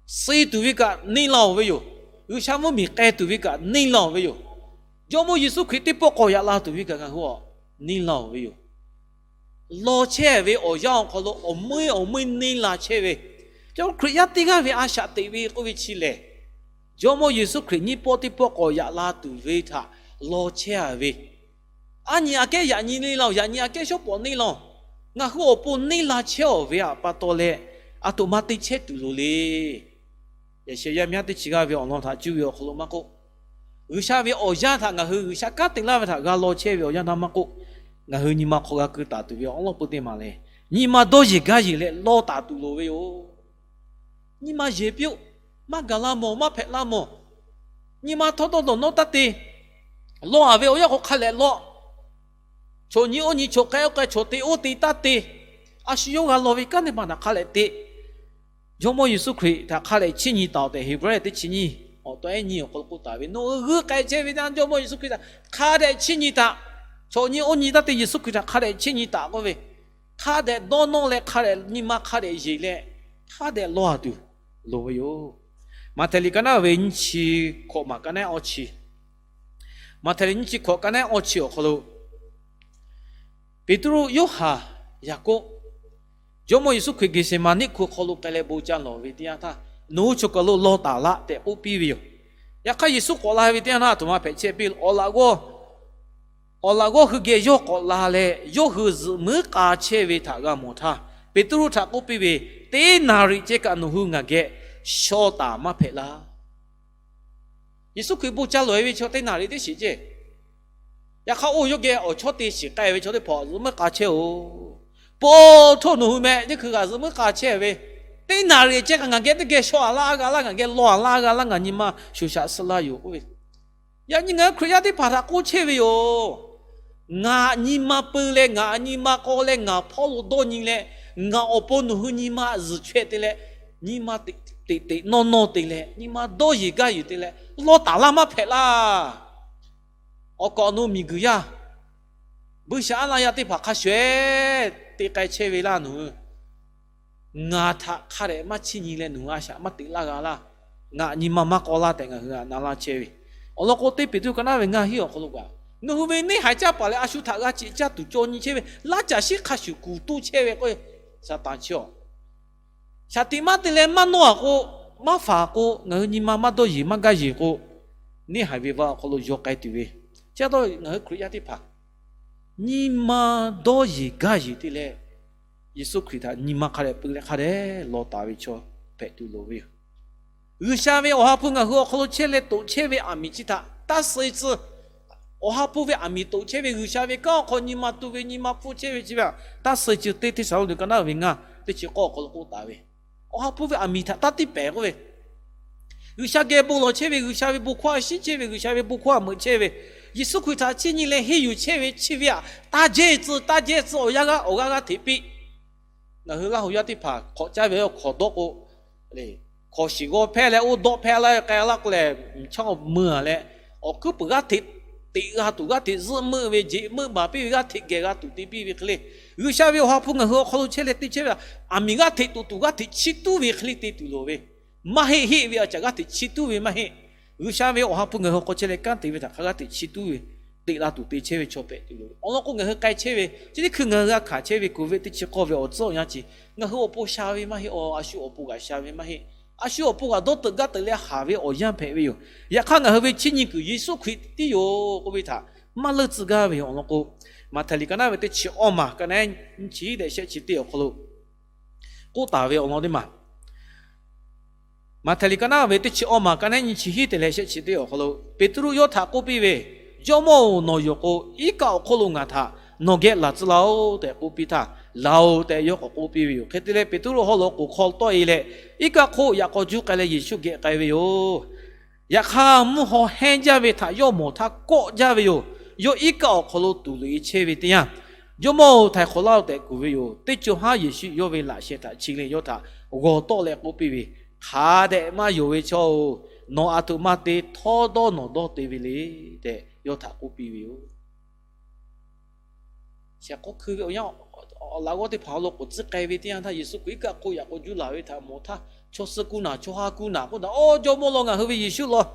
Suh tuˬ ve kaꞈ neˇ la-oˬ ve yoˬ. G'uiˬsha mvuhˇmiˬ k'ai tuˬ ve kaꞈ neˇ la-oˬ ve yoˬ. Jawˇmawˇ Yeˍsuˆ Hkriꞈ teˇ pawˆ k'awꞈ yaꞈ la tuˬ ve kaꞈ ngaˬ hui a neˇ la-oˬ ve yoˬ. Law chehˇ ve awˬ yanˇ awˬ hk'aw lo awˬ meuˇ awˬ meuˇ neˇ la chehˇ ve, Jawˇmawˇ Hkriꞈ yaˇ teˇ g'aˇ ve a shaꞈ teꞈ ve k'oˆ ve chi lehˬ, Jawˇmawˇ Yeˍsuˆ Hkriꞈ nyiˇ pawˆ teˇ pawˆ k'awꞈ yaꞈ la tuˬ ve htaꞈ law chehˇ-a ve, aˉ nyi aꞈ kehˉ yaꞈ nyi neˇ la-oˬ, yaꞈ nyi aꞈ kehˉ shawˉ pawˍ neˇ la-oˬ, ngaˬ hui awˬ pon neˇ la chehˇ-aˬ ve htaꞈ pa taw leh, a htoꞈ ma te chehˇ tuˬ loˍ le. Yaꞈ sheh yaˇ miˇ haˉ teˇ chi g'aˇ ve awˬ lawn htaꞈ cuˇ ve awˬ hk'aw lo maˇ k'oˆ, G'uiˬsha ve awˬ yanˇ htaꞈ ngaˬ hui G'uiˬsha kanˉ te laˇ ve htaꞈ g'a law chehˇ ve awˬ yanˇ htaˇ maˇ k'oˆ, ngaˬ hui nyi ma hk'aw g'a keu taˍ tuˬ ve awˬ lawn peu teˇ maˬ lehˬ, nyi ma dawˇ yeˬ gaˇ yeˬ leh law taˍ tuˬ loˍ ve yoˬ. Nyi ma yeˬ piˇ-oˆ. Maˇ gaˬ la mawˬ, maˇ hpehꞈ la mawˬ. Nyi ma htawˇ dawˇ dawˬ nawˉ taˇ te. Law-a ve awˬ yanˇ k'o hk'a lehꞈ law. Chaw nyi oˇ nyi, chaw k'ai oˇ k'ai, chaw te oˇ te taˇ te. A shu yawˇ g'a law ve kanˉ teˇ hpaˍ htaꞈ hk'a lehꞈ te. Jawˇmawˇ Yeˍsuˆ Hkriꞈ htaꞈ hk'a dehꞈ chiˇ nyi taˍ-oˬ tehꞈ Heˍbrehˇ teˇ chi nyiˇ awˬ taw ehˉ nyiˇ awˬ hk'aw lo k'oˆ taˍ ve, Nawˬ hui g'uiˇ k'ai chehˇ ve teˇ yanˇ Jawˇmawˇ Yeˍsuˆ Hkriꞈ htaꞈ hk'a dehꞈ chiˇ nyi taˍ. Chaw nyi oˇ nyi taˇ te, Yeˍsuˆ Hkriꞈ htaꞈ hk'a dehꞈ chiˇ nyi taˍ k'oˆ ve, hk'a dehꞈ dawˇ nawˇ leh hk'a dehꞈ nyi ma hk'a dehꞈ yeˬ leh hk'a dehꞈ lawˇ a tuˬ loˍ ve yoˬ. Maꞈhtehˍ liꞈ ka naˉ ve nyiˇ chi hkawꞈ maˬ ka naˉ awˇ chi, Maꞈhtehˍ liꞈ nyiˇ chi hkawꞈ ka naˉ awˇ chi awˬ hk'aw lo Peˍtruˆ, Yoˇhanˬ, Yaˍkoˆ, Jawˇmawˇ Yeˍsuˆ Hkriꞈ Geˍseˍmaˍniˆ hku hk'aw lo k'ai leh bon ca lawˬ ve teˇ yanˇ htaˇ, nawˬ hui chaw kaˬ lo lawˇ taˍ laˆ tehꞈ k'oˆ piˇ ve yoˬ. Yaꞈ hk'aˇ Yeˍsuˆ k'awꞈ la ve teˇ yanˇ htaˇ, a htoꞈ ma hpehꞈ chehˇ piˇ, awˬ laꞈ g'awˇ hui geh yawˇ k'awꞈ la leh, yawˇ hui zuhꞈ muiˉ k'a chehˇ ve htaꞈ g'a mawˬ htaˇ, Peˍtruˆ htaꞈ k'oˆ piˇ ve, Teˇ naˍriˍ ceh kaꞈ nawˬ hui ngaˬ geh shaw taˍ maˇ hpehꞈ laˇ. Yeˍsuˆ Hkriꞈ bon ca lawˬ e ve chaw teˇ naˍriˍ teˇ shiˍ ceh. Yaꞈ hk'aˇ, oˇ yawˇ geh awˬ chawˇ te shiˍ k'ai ve chaw teˇ hpaˍ zuhꞈ muiˉ k'a chehˇ-oˬ. Po htoˇ nawˬ hui meh teˇ hkui g'aꞈ zuhꞈ muiˉ k'a chehˇ ve, teˇ naˍriˍ ceh kaꞈ ngaˬ geh teˇ geh shaw a laˇ g'a laˇ, ngaˬ geh law a laˇ g'a laˇ, ngaˬ nyi ma shuˍ shaꞈ suh la yoˬ k'oˆ ve. Yaꞈ nyi ngaˬ hui Hkriꞈ yaˇ teˇ hpaˍ htaꞈ k'oˆ chehˇ ve yoˬ. Ngaˬ nyi ma peu leh ngaˬ nyi ma k'aw leh ngaˬ hpawˇ lo dawˇ nyi leh, ngaˬ awˬ pon nawˬ hui nyi ma zuhˬ chaweh te leh, nyi ma teꞈ teꞈ nawˇ nawˇ te leh, nyi ma dawˇ yeˬ gaˇ yeˬ te leh, lawˇ taˍ laˇ maˇ hpehꞈ laˇ. Awˬ kaꞈ awˬ nu miˬguiˬ yaˇ, buiˇshaˆaˉnaˆ yaˇ teˇ hpaˍ hk'a shuˍ-eˬ te k'ai chehˇ ve laˇ nawˬ hui. Ngaˬ htaꞈ hk'a dehꞈ maˇ chiˇ nyi leh nawˬ hui a shaꞈ maˇ teꞈ laˇ g'a laˇ. Ngaˬ nyi ma maˇ k'aw laˇ tehꞈ ngaˬ hui htaꞈ na laˇ chehˇ ve. Awˬ lawn k'o, teˇ Peˍtruˆ ka naˉ ve ngaˇ hinˉ awˬ hk'aw lo kaꞈ, nawˬ hui ve neˇ haiˬ caˇ paˍ leh a shu htaꞈ g'a ceꞈ caˇ tuˬ caw nyi chehˇ ve, laˇ caˬ shiˉ hk'a shuˍ kuˬ toˇ chehˇ ve k'o, Saˍtanˍ chi awˬ shaˍ tiꞈ maˇ te leh maˇ nawˇ a k'o, maˇ faˍ k'o, ngaˬ hui nyi ma maˇ dawˇ yeˬ maˇ gaˇ yeˬ k'o, neˇ haiˬ ve va awˬ hk'aw lo yaw k'ai tuˬ ve. Chi pa taw ngaˬ hui Hkriꞈ yaˇ teˇ hpaˍ nyi ma dawˇ yeˬ gaˇ yeˬ te leh, Yeˍsuˆ Hkriꞈ htaꞈ nyi ma hk'a dehꞈ peu leh hk'a dehꞈ law taˍ ve chaw hpehꞈ tuˬ loˍ ve yoˬ. G'uiˬsha ve Awˬ ha hpu ngaˬ hui awˬ hk'aw lo chehˇ leh toꞈ chehˇ ve aˬ miˍ chi htaꞈ taˇ suh-e tcuh. Awˬ ha hpu ve aˬ miˍ toꞈ chehˇ ve G'uiˬsha ve kanˉ awˬ hk'aw nyi ma tu ve, nyi ma hpfuhˇ chehˇ ve chi ve htaꞈ taˇ suh-e tcuh. Teˇ Hteˇsaˍlawˇniˆ ka naˉ ve ngaˇ teˇ chi k'awˇ awˬ hk'aw lo k'oˆ taˍ ve, Awˬ ha hpu ve aˬ miˍ htaꞈ taˇ tiˇ pehˍ k'oˆ ve, G'uiˬsha geh bon lawˬ chehˇ ve, G'uiˬsha ve bon hkawˇ a shiˉ chehˇ ve, G'uiˬsha ve bon hkawˇ a meuꞈ chehˇ ve, Yeˍsuˆ Hkriꞈ htaꞈ chiˇ nyi leh henˇ yuˬ chehˇ ve chi ve htaꞈ taˇ jehˇ tcuh, taˇ jehˇ tcuh, awˬ yanˇ g'aˇ awˬ g'aˇ g'aˇ hteꞈ piˇ. Ngaˬ hui Laˇ huˍ yaˇ teˇ hpaˍ hk'awꞈ caˇ ve awˬ hk'awꞈ dawˆ k'o, hkawꞈ shiˍ g'aw hpehˇ leh oˇ dawˆ hpehˇ laˇ ve k'ai laˇ k'oˆ lehˬ, chaw mui a leh, awˬ hkuiˉ puiˍ g'aˇ hteꞈ teꞈ g'a tuˬ, g'aˇ hteꞈ zuhˆ meuˆ ve, jeꞈ meuˆ baˬ piˇ ve, g'aˇ hteꞈ geh g'a tuˬ te piˇ ve hk'e le. G'uiˬsha ve Awˬ ha hpu ngaˬ hui awˬ hk'aw lo chehˇ leh te chehˇ ve htaꞈ aˬ miˍ g'aˇ hteꞈ toꞈ tuˬ g'aˇ hteꞈ chiˇ tuˉ ve hk'e le te tuˬ loˍ ve, maˇ heˆ. Heˆ ve a caꞈ g'aˇ hteꞈ chiˇ tuˉ ve maˇ heˆ. G'uiˬsha ve Awˬ ha hpu ngaˬ hui awˬ hk'aw chehˇ leh kanˉ te ve htaꞈ hk'a g'aˇ hteꞈ chiˇ tuˉ ve, teꞈ la tuˬ te chehˇ ve chaw hpehꞈ tuˬ loˍ ve. Awˬ lawn k'o, ngaˬ hui k'ai chehˇ ve chi teˇ hkui ngaˬ hui g'a hkanˍ chehˇ ve Covid teˇ chi k'awˇ ve awˬ tcuhˉ awˬ yanˇ chi, ngaˬ hui awˬ pon sha ve maˇ heˆ, a shu awˬ pon g'aꞈ sha ve maˇ heˆ. A shu awˬ pon g'aꞈ dawˇ teuꞈ gaˇ teuꞈ leh haˍ ve awˬ yanˇ hpehꞈ ve yoˬ. Yaꞈ hk'aˇ, ngaˬ hui ve chiˇ nyi kuiˬ Yeˍsuˆ Hkriꞈ tiˉ yoˬ k'oˆ ve htaꞈ maˇ leuˆ tcuh gaˇ ve yoˬ. Awˬ lawn k'o, Maꞈhtehˍ liꞈ ka naˉ ve teˇ chi awˇ maˬ ka naˉ nyiˇ chi hiˉ tehꞈ shehˆ chi teˇ awˬ hk'aw lo k'oˆ taˍ ve awˬ lawn teˇ maˬ Maꞈhtehˍ liꞈ ka naˉ ve teˇ chi awˇ maˬ ka naˉ nyiˇ chi hiˉ tehꞈ leh shehˆ chi teˇ awˬ hk'aw lo, Peˍtruˆ yawˇ htaꞈ k'oˆ piˇ ve, Jawˇmawˇ-oˬ, nawˬ yoˬ k'o, iˉ kaˆ awˬ hk'oˆ lo ngaˬ htaꞈ nawˬ geh laˬ tcuh laˇ-oˆ tehꞈ k'oˆ piˇ htaˇ, Laˬ-oꞈ tehꞈ yawˇ k'awꞈ k'oˆ piˇ ve yoˬ. Hk'e te leh, Peˍtruˆ haw loꞈ k'oˍ hk'aw tawˆ-e leh, iˉ kaˆ hk'oˆ yaꞈ k'aw juˇ k'ai leh Yeˍsuˆ geh k'ai ve yoˬ. Yaꞈ hk'aˇ, mvuhˇ haw hehnˇ jaˇ ve htaꞈ yawˇ mawˬ htaˇ kawˆ jaˇ ve yoˬ. Yawˇ iˉ kaˆ awˬ hk'aw lo tuˍ loꞈ-e chehˇ ve teˇ yanˇ, Jawˇmawˇ-oˬ, htaiˍ hk'awꞈ laˇ-oˆ tehꞈ kuˬ ve yoˬ. Teˇ co haˉ Yeˍsuˆ yawˇ ve laꞈ sheh htaꞈ chi leh yawˇ htaꞈ g'aw tawˆ leh k'oˆ piˇ ve, Hk'a dehꞈ maˇ yonˍ ve chaw-oˬ, nawˬ aˬ htoꞈ ma te htawˇ dawˇ nawˬ dawˇ te ve le tehꞈ yawˇ htaꞈ k'oˆ piˇ ve yoˬ. Shehˍ k'aw hkui ve awˬ yanˇ, awˬ laꞈ g'awˇ teˇ hpaˍ awˬ lawn k'oˍ tcuhˉ k'ai ve teˇ yanˇ htaˇ, Yeˍsuˆ Hkriꞈ iˉ kaˆ hk'oˆ yaꞈ k'aw juˇ laˬ ve htaꞈ mawˬ htaˇ, chaw suh kuˇ naˬ, chaw ha kuˇ naˬ k'oˆ daꞈ, Awˬ Jawˇmawˇ law, ngaˬ hui ve Yeˍsuˆ law,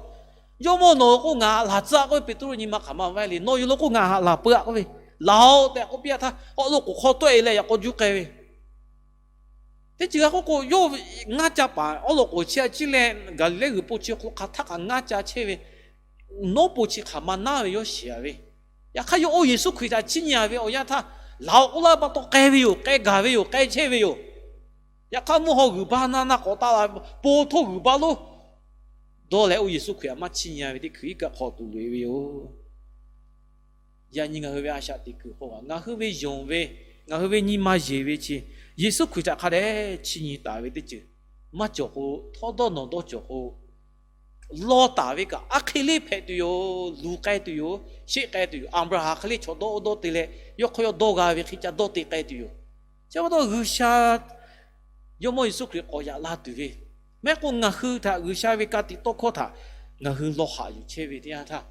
Jawˇmawˇ nawˬ k'o ngaˬ haꞈ laˬ tcuh-a k'oˆ ve, Peˍtruˆ nyi ma hk'aˬ ma vaˇ le, Nawˬ yoˬ law k'o ngaˬ haꞈ laˬ peuˬ-a k'oˆ ve, Laˬ-oꞈ tehꞈ k'oˆ piˇ-a htaˇ, awˬ lawn k'oˍ hk'aw tawˆ-e leh yaꞈ k'aw juˇ k'ai ve. Teˇ ceuˬ g'a k'oˆ k'o, yawˇ ngaˇ ca paˍ awˬ lawn k'oˍ chi a ciˉ leh Gaˍliˍlehˇ g'uiˬ po chi hk'aw lo hk'aˬ htaˇ kaꞈ ngaˇ ca chehˇ ve, nawˉ po chi hk'aˬ ma naˉ ve yawˇ shiˍ-a ve. Yaꞈ hk'aˇ, yawˇ oˇ Yeˍsuˆ Hkriꞈ htaꞈ chiˇ nyi-a ve awˬ yanˇ htaˇ, Laˬ-oꞈ k'oˆ laˇ ve pa taw k'ai ve yoˬ, k'ai gaˬ ve yoˬ, k'ai chehˇ ve yoˬ. Yaꞈ hk'aˇ, mvuhˇ haw g'uiˬ baˇ naˇ naˇ k'awꞈ taˆ la, po htoˇ g'uiˬ baˇ lonˉ dawˇ leh, oˇ Yeˍsuˆ Hkriꞈ htaꞈ maˇ chiˇ nyi-a ve teˇ hkui iˉ kaˆ hk'aw tuˬ loꞈ-e ve yoˬ. Yaꞈ nyi ngaˬ hui ve a shaꞈ teꞈ kuiˬ hk'oˆ kaꞈ, ngaˬ hui ve yonˍ ve, ngaˬ hui ve nyi ma yeˬ ve chi, Yeˍsuˆ Hkriꞈ htaꞈ hk'a dehꞈ chiˇ nyi taˍ ve teˇ ceuˬ maˇ cawˬ k'o, htawˇ dawˇ nawˬ dawˇ cawˬ k'o, law taˍ ve kaꞈ aˉ hk'e le hpehꞈ tuˬ yoˬ. Luˬ k'ai tuˬ yoˬ. Sheˆ k'ai tuˬ yoˬ. Aˍbraˍhanˍ hk'e le chaw dawˇ oˇ dawˇ te leh, yawˇ hk'aw yawˇ dawˇ g'a ve hk'e ca dawˇ te k'ai tuˬ yoˬ. Chi pa taw G'uiˬsha Jawˇmawˇ Yeˍsuˆ Hkriꞈ k'awꞈ yaꞈ la tuˬ ve, maˇ heˆ k'o ngaˬ hui htaꞈ G'uiˬsha ve ka tiꞈ tawˇ hkawˇ htaꞈ ngaˬ hui lawˬ haꞈ yuˬ chehˇ ve teˇ yanˇ htaˇ,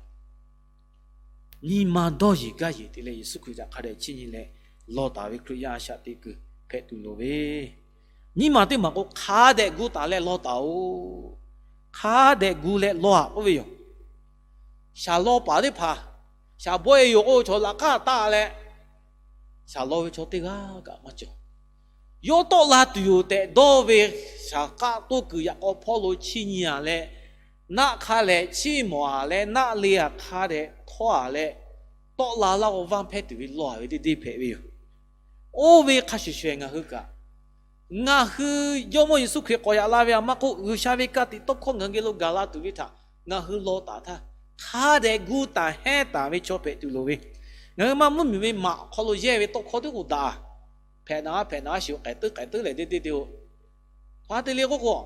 nyi ma dawˇ yeˬ gaˇ yeˬ te leh Yeˍsuˆ Hkriꞈ htaꞈ hk'a dehꞈ chiˇ nyi leh, lawˬ taˍ ve Hkriꞈ yaˇ a shaꞈ teꞈ kuiˬ hpehꞈ tuˬ loˍ ve, nyiˇ maˬ teˇ maˬ k'o, hk'a dehꞈ gu taˍ leh lawˬ taˍ-oꞈ. Hk'a dehꞈ gu leh lawˬ-aꞈ k'oˆ ve yoˬ. Shaˍ law paˍ teˇ hpaˍ, shaˍ bawehˇ yoˬ k'oˆ ve chaw laꞈ k'aˉ taˆ leh, shaˍ law ve chaw teˇ g'aˇ kaꞈ maˇ cawˬ. Yawˇ tawˆ la tuˬ yoˬ tehꞈ dawˇ ve shaˍ k'aˆ toˇ kuiˬ yaꞈ k'aw hpawˇ lo chiˇ nyi-a leh, naˆ hk'a lehˬ chiˇ mawˬ-a leh, naˆ le-a hk'a dehꞈ htawˇ-a leh, tawˆ la laˇ k'o vaˇ hpehˇ tuˬ ve lawˬ-a ve teˇ deˇ hpehꞈ ve yoˬ. Oˇ ve hk'a shuˍ shuˍ ngaˬ hui kaꞈ, ngaˬ hui Jawˇmawˇ Yeˍsuˆ Hkriꞈ k'awꞈ yaꞈ la ve htaꞈ maˇ k'oˆ, G'uiˬsha ve ka tiꞈ tawˇ hkawˇ ngaˬ hui geh lo gaˬ la tuˬ ve htaꞈ ngaˬ hui lawˬ taˍ htaˇ, hk'a dehꞈ gu taˍ hehnˇ taˍ ve chaw hpehꞈ tuˬ loˍ ve, ngaˬ hui maˇ mvuhˇmiˬ ve maꞈ awˬ hk'aw lo yehˇ ve tawˇ hkawˇ teˇ k'oˍ daꞈ-a. Hpehꞈ naˍ, hpehꞈ naˍ, a shu k'ehꞈ teuˉ k'ehꞈ teuˉ lehˬ teˇ deˇ te-o. Hk'a te leh k'oˆ k'o,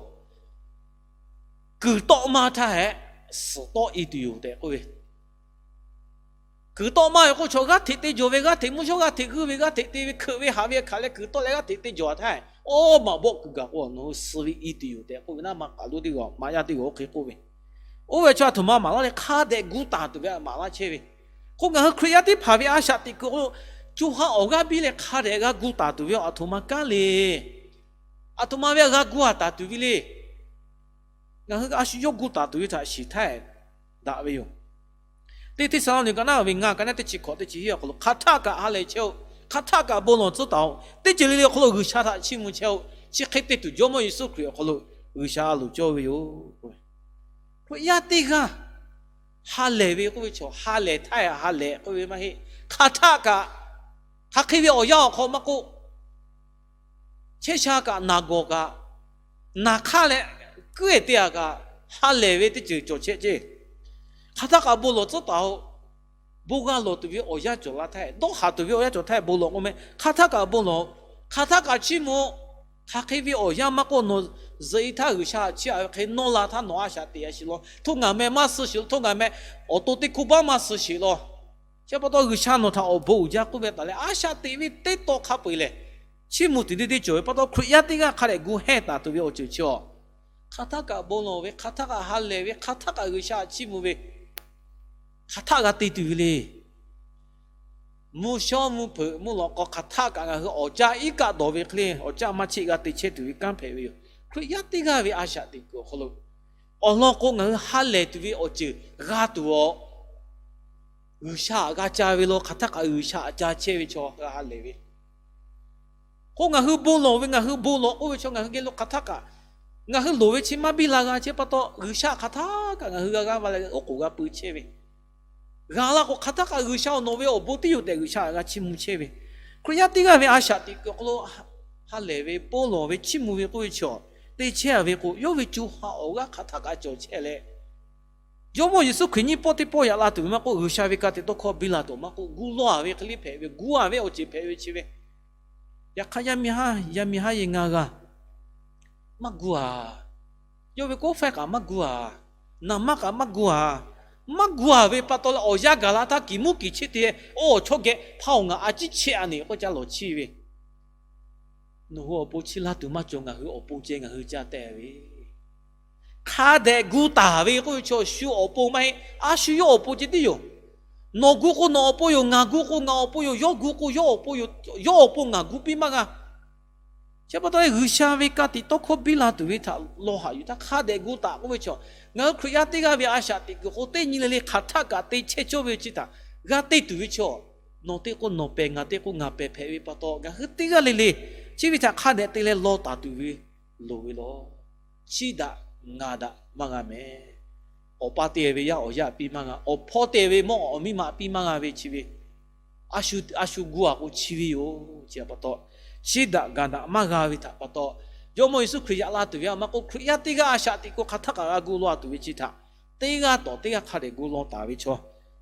kuiˬ tawˆ maˇ htaˇ hehꞈ, suhˍ tawˆ-e tuˬ yoˬ tehꞈ k'oˆ ve, kuiˬ tawˆ maˇ ve k'oˆ chaw g'aˇ hteꞈ te jawˬ ve, g'aˇ hteꞈ mvuhˇ shawˉ, g'aˇ hteꞈ g'uiˇ ve, g'aˇ hteꞈ te ve, hkeuꞈ ve haꞈ ve hk'aˬ leh kuiˬ tawˆ leh g'aˇ hteꞈ te jawˬ htaˇ, oˇ maꞈ bawˆ kuiˬ gaˬ k'o, nawˬ hui suh ve i tuˬ yoˬ tehꞈ k'oˆ ve naˉ, maˇ k'aˬ lo teˇ g'aˇ maꞈ yaˇ teˇ g'aˇ oˇ hk'e k'oˆ ve, oˇ ve chaw a htoꞈ ma maˍ laˇ leh hk'a dehꞈ gu taˍ tuˬ ve maˍ laˇ chehˇ ve. Hk'o ngaˬ hui Hkriꞈ yaˇ teˇ hpaˍ ve a shaꞈ teꞈ kuiˬ k'o, co ha awˬ g'aˇ biˇ leh hk'a dehꞈ g'a gu taˍ tuˬ ve a htoꞈ ma kanˉ le. A htoꞈ ma ve g'a gu-a taˍ tuˬ ve le. Ngaˬ hui a shu yawˇ gu taˍ tuˬ ve htaꞈ shiˍ htaˇ daꞈ ve yoˬ. Teˇ Hteˇsaˍlawˇniˆ ka naˉ ve ngaˇ ka naˉ teˇ chi hkawꞈ teˇ chi hiˉ awˬ hk'aw lo, hk'aˬ htaˆ kaꞈ ha lehˬ chehˇ-oˆ. Hk'aˬ htaˆ kaꞈ bon lawˬ tcuhˉ taˍ-oꞈ. Teˇ ceuˬ le le awˬ hk'aw lo G'uiˬsha htaꞈ chiˇ mvuh chehˇ-oˆ. Chi hk'e te tuˬ Jawˇmawˇ Yeˍsuˆ Hkriꞈ awˬ hk'aw lo G'uiˬsha a loˍ cawˇ ve yoˬ. Hkriꞈ yaˇ teˇ g'aˇ ha lehˬ ve k'oˆ ve chaw, ha lehˬ htaˇ ha lehˬ k'oˆ ve maˇ heˆ. Hk'aˬ htaˆ kaꞈ, hk'aˬ hk'e ve awˬ yanˇ awˬ hk'aw maˇ k'oˆ, chehˇ sha kaꞈ, naˬ gawˬ kaꞈ, naˬ hk'aˇ leh kuiˉ-ehˍ te-a kaꞈ, ha lehˬ ve teˇ ceuˬ cawˬ chehˇ ceˇ. Hk'aˬ htaˆ kaꞈ bon lawˬ tcuhˉ taˍ-oꞈ. Bon g'a lawˬ tuˬ ve awˬ yanˇ cawˬ la htaˇ, dawˇ haˍ tuˬ ve awˬ yanˇ cawˬ htaˇ bon lawˬ k'oˆ meh. Hk'aˬ htaˆ kaꞈ bon lawˬ-oꞈ. Hk'aˬ htaˆ kaꞈ chiˇ mvuh-oꞈ. Hk'aˬ hk'e ve awˬ yanˇ maˇ k'oˆ, nawˬ zuhꞈ-e htaˇ G'uiˬsha chiˇ aꞈ ve hk'e nawˇ la htaˇ nawˬ a shaꞈ teꞈ-a shiˍ law. Htoˇ ngaˬ meh maˇ suh shiˍ law. Htoˇ ngaˬ meh awˬ to teˇ hkuˇ baˆ maˇ suh shiˍ law. Chi pa taw G'uiˬsha nawˬ htaꞈ awˬ bon uiˍ jaˇ k'oˆ ve taˍ leh, a shaꞈ teꞈ ve teˇ taw hk'a peu-eˬ lehˬ, chiˇ mvuh tuˬ teˇ deˇ cawˬ ve pa taw, Hkriꞈ yaˇ teˇ g'aˇ hk'a dehꞈ gu hehnˇ taˍ tuˬ ve awˬ ceuˬ chi-a, hk'aˬ htaˆ kaꞈ bon lawˬ ve, hk'aˬ htaˆ kaꞈ ha lehˬ ve, hk'aˬ htaˆ kaꞈ G'uiˬsha chiˇ mvuh ve, hk'aˬ htaˆ g'a te tuˬ ve le. Mvuhˇ shawˉ mvuhˇ hpeuꞈ mvuhˇ lawꞈ k'aw hk'aˬ htaˆ kaꞈ ngaˬ hui awˬ caˇ iˉ kaˆ dawˬ ve hk'e le, awˬ caˇ maˇ cheˆ g'a te chehˇ tuˬ ve kanˉ hpehꞈ ve yoˬ. Hkriꞈ yaˇ teˇ g'aˇ ve a shaꞈ teꞈ kuiˬ awˬ hk'aw lo awˬ lawn k'o, ngaˬ hui ha lehˬ tuˬ ve awˬ ceuˬ g'a tuˬ-a, G'uiˬsha aꞈ g'a ca ve law. Hk'aˬ htaˆ kaꞈ G'uiˬsha aꞈ ca chehˇ ve chaw g'a ha lehˬ ve. K'o ngaˬ hui bon lawˬ ve, ngaˬ hui bon lawˬ k'oˆ ve chaw ngaˬ hui geh lo hk'aˬ htaˆ kaꞈ, ngaˬ hui loˍ ve chi maˇ biˇ la g'a chehˇ pa taw, G'uiˬsha hk'aˬ htaˆ kaꞈ ngaˬ hui g'a g'aˇ va leh oˉ k'oˍ g'a pui chehˇ ve. G'a laˇ k'o, hk'aˬ htaˆ kaꞈ G'uiˬsha awˬ nawˬ ve awˬ bon teˇ yoˬ tehꞈ G'uiˬsha aꞈ g'a chiˇ mvuh chehˇ ve. Hkriꞈ yaˇ teˇ g'aˇ ve a shaꞈ teꞈ kuiˬ awˬ hk'aw lo ha lehˬ ve, bon lawˬ ve, chiˇ mvuh ve k'oˆ ve chaw, te chehˇ-a ve k'o, yawˇ ve co ha awˬ g'aˇ hk'aˬ htaˆ kaꞈ cawˬ chehˇ leh, Jawˇmawˇ Yeˍsuˆ Hkriꞈ nyiˇ pawˆ teˇ pawˆ yaꞈ la tuˬ ve maˇ k'oˆ, G'uiˬsha ve ka tiꞈ tawˇ hkawˇ biˇ la tuˬ maˇ k'oˆ, gu lawˬ-a ve hk'e le hpehꞈ ve, gu-a ve awˬ ceuˬ hpehꞈ ve chi ve. Yaꞈ hk'aˇ, yaˇ miˇ haˉ, yaˇ miˇ haˉ yehˬ ngaˇ g'aˇ maˇ gu-a. Yawˇ ve k'oˆ faiˇ kaꞈ maˇ gu-a. Naˍ manˇ kaꞈ maˇ gu-a. Maˇ gu-a ve pa taw leh, awˬ yanˇ gaˬ la htaˇ kiˬ muˉ kiˬ cheˆ te, oˇ awˬ chawˇ geh hpaˇ awˬ ngaˬ a ciˉ chehˇ-a ne k'oˆ caˇ lawˬ chiˇ ve. Nawˬ hui awˬ pon chiˇ laˇ tuˬ maˇ cawˬ, ngaˬ hui awˬ pon ceh ngaˬ hui caˇ teh ve. Hk'a dehꞈ gu taˍ ve k'oˆ ve chaw, shu awˬ pon maˇ heˆ, a shu yawˇ awˬ pon ceh tiˉ yoˬ. Nawˬ gu k'o nawˬ awˬ pon yoˬ, ngaˬ gu k'o ngaˬ awˬ pon yoˬ, yawˇ gu k'o yawˇ awˬ pon yoˬ, yawˇ awˬ pon ngaˬ gu piˇ maˇ g'a. Chi pa taw leh, G'uiˬsha ve ka tiꞈ tawˇ hkawˇ biˇ la tuˬ ve htaꞈ lawˬ haꞈ yuˬ htaˇ, hk'a dehꞈ gu taˍ k'oˆ ve chaw, ngaˬ hui Hkriꞈ yaˇ teˇ g'aˇ ve a shaꞈ teꞈ kuiˬ k'o, teˇ nyi le le hk'aˬ htaˆ kaꞈ te chehˇ cawˇ ve chi htaꞈ g'a te tuˬ ve chaw, nawˬ teˇ k'oˆ nawˬ pehˍ, ngaˬ teˇ k'oˆ ngaˬ pehˍ hpehꞈ ve pa taw, ngaˬ hui teˇ g'aˇ le le chi ve htaꞈ hk'a dehꞈ te leh lawˬ taˍ tuˬ ve loˍ ve law. Chiˇ daꞈ ngaˬ daꞈ maˇ g'a mehˍ. Awˬ pa te ve yaˇ awˬ yaˇ piˇ maˇ g'a, awˬ hpawˇ te ve mawˇ awˬ miˇ ma piˇ maˇ g'a ve chi ve, a shu a shu gu-a k'o chi ve yoˬ. Chi pa taw, chiˇ daꞈ gaˬ daꞈ maˇ g'a ve htaꞈ pa taw, Jawˇmawˇ Yeˍsuˆ Hkriꞈ yaꞈ la tuˬ ve maˇ k'oˆ, Hkriꞈ yaˇ teˇ g'aˇ a shaꞈ teꞈ kuiˬ hk'aˬ htaˆ kaꞈ g'a gu lawˬ tuˬ ve chi htaꞈ, teˇ g'aˇ tawꞈ teˇ g'aˇ hk'a dehꞈ gu lawˬ taˍ ve chaw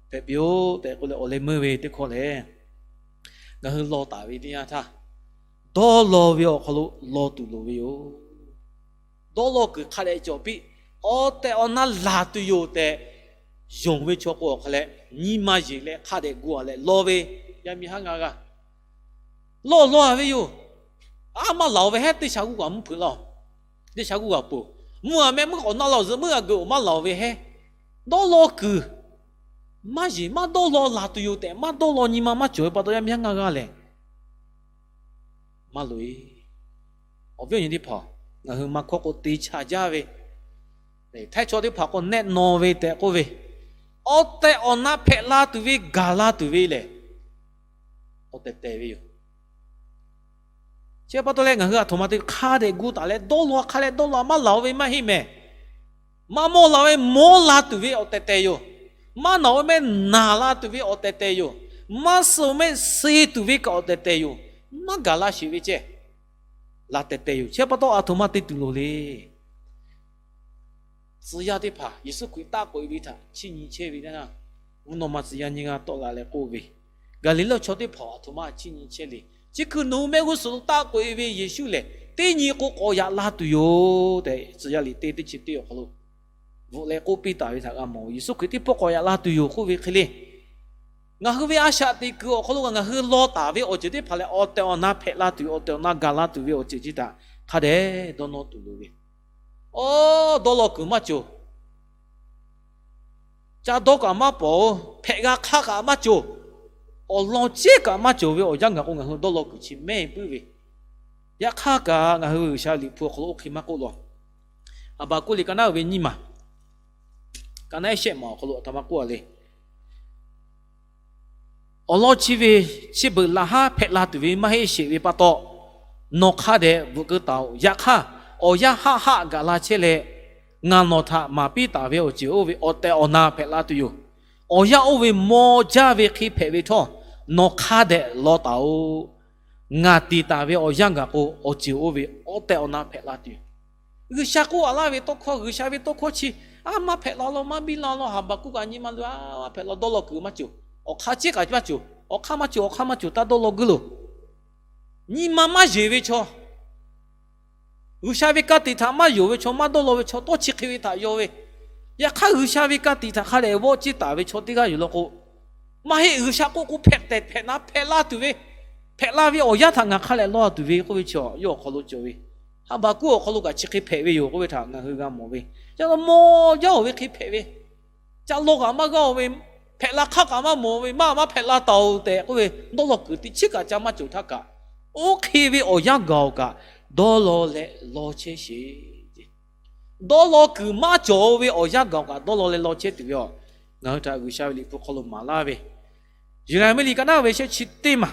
hpehꞈ piˇ-oˆ tehꞈ k'oˆ leh, awˬ leh meuˇ ve teˇ hkawˇ lehˬ, ngaˬ hui lawˬ taˍ ve teˇ yanˇ htaˇ, dawˇ law ve awˬ hk'aw lo lawˬ tuˬ loˍ ve yoˬ. Dawˇ law kuiˬ hk'a dehꞈ cawˬ piˇ, awˬ tehˬ awˬ na laˬ tuˬ yoˬ tehꞈ yonˍ ve chaw k'o, awˬ hk'a leh nyi ma yeˬ leh hk'a dehꞈ gu-a leh lawˬ ve, yaˇ miˇ haˉ ngaˇ g'aˇ lawˬ lawˬ-a ve yoˬ. A maˇ laˬ-oˬ ve heˉ, teˇ sha g'uˇ kaꞈ mvuhˇ hpeuꞈ laˇ-oˬ. Teˇ sha g'uˇ kaꞈ peuˬ, mvuhˇ-a meh meuˇ k'awꞈ na laˇ-oˬ, zuhꞈ meuˇ g'a geuꞈ-oˬ, maˇ laˬ-oˬ ve heˉ. Dawˇ law kuiˬ maˇ yeˬ, maˇ dawˇ law laˬ tuˬ yoˬ tehꞈ maˇ dawˇ law nyi ma maˇ cawˬ ve pa taw, yaˇ miˇ haˉ ngaˇ g'aˇ lehˬ, maˇ loꞈ e. Awˬ viˉ awˬ nyi teˇ hpaˍ, ngaˬ hui maˇ hkawˇ k'o te chaꞈ jaˇ ve, htaiˇ chaw teˇ hpaˍ k'o nehˆ naw ve tehꞈ k'oˆ ve, awˬ tehˬ awˬ na hpehꞈ la tuˬ ve gaˬ la tuˬ ve lehˬ, awˬ tehˬ tehˬ ve yoˬ. Chi pa taw leh ngaˬ hui aˬ htoꞈ ma te hk'a dehꞈ gu taˍ leh dawˇ law hk'a leh dawˇ law maˇ laˬ-o ve maˇ heˆ mehˍ. Maˇ mawˇ la ve mawˇ la tuˬ ve awˬ tehˬ tehˬ yoˬ. Maˇ naˬ-o mehˆ naˬ la tuˬ ve awˬ tehˬ tehˬ yoˬ. Maˇ suh-o mehˆ suh tuˬ ve kaꞈ awˬ tehˬ tehˬ yoˬ. Maˇ gaˬ la sheˍ ve ceh, laˬ tehˬ tehˬ yoˬ. Chi pa taw aˬ htoꞈ ma te tuˬ loˍ le. Tcuh yaˇ teˇ hpaˍ Yeˍsuˆ Hkriꞈ taˆ k'oꞈ-e ve htaꞈ chiˇ nyi chehˇ ve teˇ yanˇ, mvuhˇ naw ma tcuh yaˇ nyiˇ g'aˇ tawˆ la leh k'oˆ ve, Gaˍliˍlehˇ chaw teˇ hpaˍ aˬ htoꞈ ma chiˇ nyi chehˇ le. Chi hkui nawˬ hui mehˆ g'uˇ suhˍ lo taˆ k'oꞈ-e ve Yeˍsuˆ lehˬ, teˇ nyi k'o k'awꞈ yaꞈ la tuˬ yoˬ tehꞈ, Tcuh yaˇ liꞈ teˇ teˇ chi teˇ awˬ hk'aw lo bvuhꞈ leh k'oˆ piˇ taˍ ve htaꞈ g'a mawˬ ve. Yeˍsuˆ Hkriꞈ teˇ pawˆ k'awꞈ yaꞈ la tuˬ yoˬ k'oˆ ve hk'e le, ngaˬ hui ve a shaꞈ teꞈ kuiˬ awˬ hk'aw lo kaꞈ ngaˬ hui law taˍ ve awˬ ceuˬ teˇ hpaˍ lehˬ, awˬ tehˬ awˬ na hpehꞈ la tuˬ, awˬ tehˬ awˬ na gaˬ la tuˬ ve awˬ ceuˬ chi htaꞈ hk'a dehꞈ dawˇ nawˇ tuˬ loˍ ve. Awˬ, dawˇ law kuiˬ maˇ cawˬ. Ca dawˇ kaꞈ maˇ pawˍ-oˬ, hpehꞈ g'a hk'aˇ kaꞈ maˇ cawˬ. Awˬ lawn ceˉ kaꞈ maˇ cawˬ ve awˬ yanˇ gaˬ k'o, ngaˬ hui dawˇ law kuiˬ chi mehˇ puiˉ ve. Yaꞈ hk'aˇ kaꞈ ngaˬ hui G'uiˬsha liꞈ hpu awˬ hk'aw lo oˇ hk'e maˇ k'oˆ law. Haˍbaˍkuˆ liꞈ ka naˉ uiˍ ve nyiˇ maˬ, ka naˉ ehˉ shehˆ maˬ awˬ hk'aw lo aˬ htoꞈ ma k'oˆ a le. Awˬ lawn chi ve, chi beuꞈ laꞈ haˉ hpehꞈ la tuˬ ve maˇ heˆ sheˍ ve pa taw, nawˬ hk'a dehꞈ bvuhꞈ keu taˍ-oꞈ. Yaꞈ hk'aˇ, awˬ yanˇ haˆ haˆ gaˬ la chehˇ leh, ngaˬ nawˬ htaꞈ maˍ piˇ taˍ ve awˬ ceuˬ oˇ ve awˬ tehˬ awˬ na hpehꞈ la tuˬ yoˬ. Awˬ yanˇ oˇ ve maw jaˇ ve hk'e hpehꞈ ve htawˇ, nawˬ hk'a dehꞈ law taˍ-oꞈ. Ngaˬ tiˍ taˍ ve awˬ yanˇ gaˬ k'o, awˬ ceuˬ oˇ ve awˬ tehˬ awˬ na hpehꞈ la tuˬ yoˬ. G'uiˬsha k'oˆ a laˇ ve tawˇ hkawˇ, G'uiˬsha ve tawˇ hkawˇ chi, a, maˇ hpehꞈ la law, maˇ biˇ la law, Haˍbaˍkuˆ kaꞈ nyi ma lo a, maˇ hpehꞈ la, dawˇ law kuiˬ maˇ cawˬ. Awˬ hk'aˇ ceˉ kaꞈ maˇ cawˬ, awˬ hk'aˇ maˇ cawˬ, awˬ hk'aˇ maˇ cawˬ, taˇ dawˇ law guiˇ loˬ. Nyi ma maˇ yeˬ ve chaw, G'uiˬsha ve ka tiꞈ htaꞈ maˇ yonˍ ve chaw, maˇ dawˇ law ve chaw, tawˇ chi hk'e ve htaꞈ yaw ve. Yaꞈ hk'aˇ, G'uiˬsha ve ka tiꞈ htaꞈ hk'a dehꞈ vawˆ ciˇ taˍ ve chaw teˇ g'aˇ yoˬ law k'o, maˇ heˆ, G'uiˬsha k'oˆ k'o hpehꞈ tehꞈ hpehꞈ na hpehꞈ la tuˬ ve, hpehꞈ la ve awˬ yanˇ htaꞈ ngaˬ hk'a dehꞈ law tuˬ ve k'oˆ ve chi yawˇ awˬ hk'aw lo cawˬ ve. Haˍbaˍkuˆ awˬ hk'aw lo kaꞈ chi hk'e hpehꞈ ve yoˬ k'oˆ ve htaꞈ ngaˬ hui g'a mawˬ ve. Ca maw jaˇ-oˬ ve hk'e hpehꞈ ve, ca law kaꞈ maˇ g'aˇ-oˬ ve, hpehꞈ la hk'aˇ kaꞈ maˇ mawˬ ve, maˇ maˇ hpehꞈ la taˍ-oˬ tehꞈ k'oˆ ve, dawˇ law kuiˬ teˇ chiˉ kaꞈ ca maˇ cawˬ htaˇ kaꞈ, oˇ hk'e ve awˬ yanˇ gaˬ-oˬ kaꞈ, dawˇ law leh law chehˇ sheˍ. Dawˇ law kuiˬ maˇ cawˬ ve awˬ yanˇ gaˬ-oˬ kaꞈ, dawˇ law leh law chehˇ tuˬ ve a, ngaˬ hui htaꞈ G'uiˬsha ve liꞈ hpu hk'aw lo maˍ laˇ ve, Yeˍraˍmiˆ liꞈ ka naˉ ve shehˆ chi teˇ maˬ,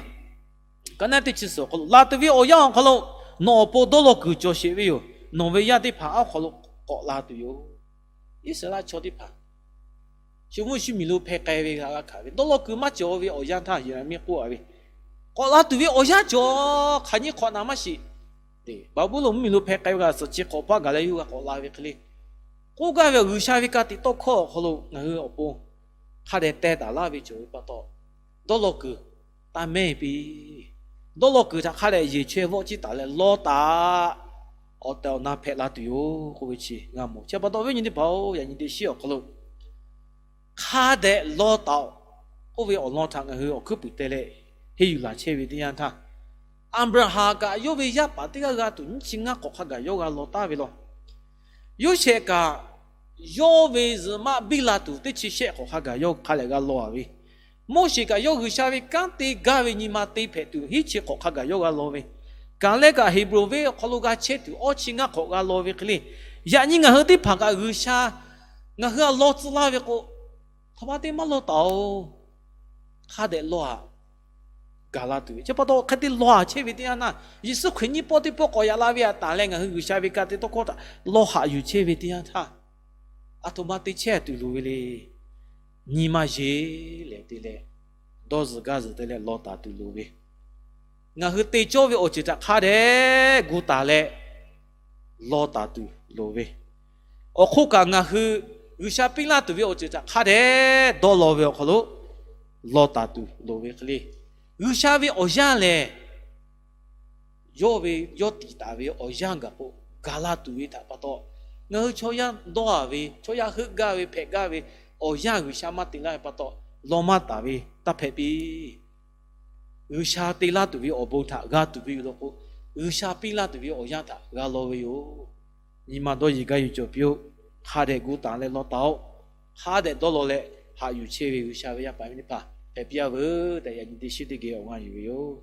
ka naˉ teˇ chi suhˍ awˬ hk'aw lo, laˬ tuˬ ve awˬ yanˇ awˬ hk'aw lo nawˬ awˬ pon dawˇ law kuiˬ cawˬ sheˍ ve yoˬ. Nawˬ ve yaˇ teˇ hpaˍ awˬ hk'aw lo k'awꞈ la tuˬ yoˬ. Iˉsaˍreˍlaˆ chaw teˇ hpaˍ shu mvuhˇ shu miˬ lo hpeh k'ai ve g'a g'a hkanˍ ve, dawˇ law kuiˬ maˇ cawˬ ve awˬ yanˇ htaˇ Yeˍraˍmiˆ k'oˆ a ve, k'awꞈ la tuˬ ve awˬ yanˇ cawˬ, hk'aˬ nyiˇ hk'awꞈ naˍ maˇ shiˍ. Baˍbuˍlonˍ mvuhˇ miˬ lo hpeh k'ai ve g'a suhˍ chi hk'awꞈ paˆ gaˬ leh yawˇ hui g'a k'awꞈ la ve hk'e le, k'oˆ gaˇ ve G'uiˬsha ve ka tiꞈ tawˇ hkawˇ awˬ hk'aw lo ngaˬ hui awˬ pon hk'a dehꞈ teh taˍ laˇ ve cawˬ ve pa taw, dawˇ law kuiˬ taˇ mehˇ piˇ. Dawˇ law kuiˬ htaꞈ hk'a dehꞈ yeˬ chehˇ vawˆ ciˇ taˍ leh law taˍ, awˬ tehˬ awˬ na hpehꞈ la tuˬ yoˬ k'oˆ ve chi g'a mawˬ. Chi pa taw viˉ nyi teˇ hpaˍ-oˬ, yaꞈ nyi teˇ shiˉ awˬ hk'aw lo hk'a dehꞈ law taˍ-oꞈ k'oˆ ve awˬ lawn htaꞈ ngaˬ hui awˬ hkuiˉ puiˍ te leh henˇ yuˬ laˬ chehˇ ve teˇ yanˇ htaˇ, Aˍbraˍhanˍ kaꞈ yawˇ ve yaˇ paˍ teˇ g'aˇ g'a tuˬ nyiˇ chi ngaˇ hk'awꞈ hk'a gaˬ yawˇ g'a law taˍ ve law. Yoˇsehꞈ kaꞈ yawˇ ve zuhꞈ maˆ biˇ la tuˬ teˇ chi shehˆ hk'awꞈ hk'a gaˬ yawˇ hk'a dehꞈ g'a law a ve. Moˉseˍ kaꞈ yawˇ G'uiˬsha ve kanˉ te gaˇ ve nyi ma te hpehꞈ tuˬ hiˉ chi hk'awꞈ hk'a gaˬ yawˇ g'a law ve. Kaˍlehˇ kaꞈ Heˍbronˍ venˇ awˬ hk'aw lo g'a chehˇ tuˬ awˇ chi ngaˇ hk'awꞈ g'a law ve hk'e le, yaꞈ nyi ngaˬ hui teˇ hpaˍ kaꞈ G'uiˬsha ngaˬ hui a law tcuh laˇ ve k'o, hk'aˬ ma te maˇ law taˍ-oˬ. Hk'a dehꞈ law aꞈ gaˬ la tuˬ ve chi pa taw hk'e te law aꞈ chehˇ ve teˇ yanˇ htaˇ, Yeˍsuˆ Hkriꞈ nyiˇ pawˆ teˇ pawˆ k'awꞈ yaꞈ la ve htaꞈ tanˬ leh ngaˬ hui G'uiˬsha ve ka tiꞈ tawˇ hkawˇ htaꞈ law haꞈ yuˬ chehˇ ve teˇ yanˇ htaˇ, aˬ htoꞈ ma te chehˇ tuˬ loˍ ve le. Nyi ma yeˬ leh te leh, dawˇ zuhˬ gaˇ zuhˬ te leh law taˍ tuˬ loˍ ve, ngaˬ hui te cawˇ ve awˬ ceuˬ htaꞈ hk'a dehꞈ gu taˍ leh law taˍ tuˬ loˍ ve, awˬ hk'oˆ kaꞈ ngaˬ hui G'uiˬsha piˇ laˇ tuˬ ve awˬ ceuˬ htaꞈ hk'a dehꞈ dawˇ law ve awˬ hk'aw lo law taˍ tuˬ loˍ ve hk'e le, G'uiˬsha ve awˬ yanˇ lehˬ yawˇ ve yawˇ tiˍ taˍ ve awˬ yanˇ gaˬ k'o, gaˬ la tuˬ ve htaꞈ pa taw, ngaˬ hui chaw yaˇ dawˇ a ve, chaw yaˇ heuˆ gaˇ ve, hpehꞈ gaˇ ve awˬ yanˇ G'uiˬsha maˇ te laˇ ve pa taw, law maˇ taˍ ve taˇ hpehꞈ piˇ. G'uiˬsha te laˇ tuˬ ve awˬ bon htaꞈ g'a tuˬ ve yoˬ law k'o, G'uiˬsha piˇ laˇ tuˬ ve awˬ yanˇ htaꞈ g'a law ve yoˬ. Nyi ma dawˇ yeˬ gaˇ yuˬ cawˬ piˇ-oˆ. Hk'a dehꞈ gu taˍ leh law taˍ-oꞈ. Hk'a dehꞈ dawˇ law leh haꞈ yuˬ chehˇ ve G'uiˬsha ve yaˇ paˍ yaˇ miˇ teˇ hpaˍ hpehꞈ piˇ-a veuˬ tehꞈ, yaꞈ nyi teˇ shiˉ teˇ geh awˬ g'aˇ yuˬ ve yoˬ.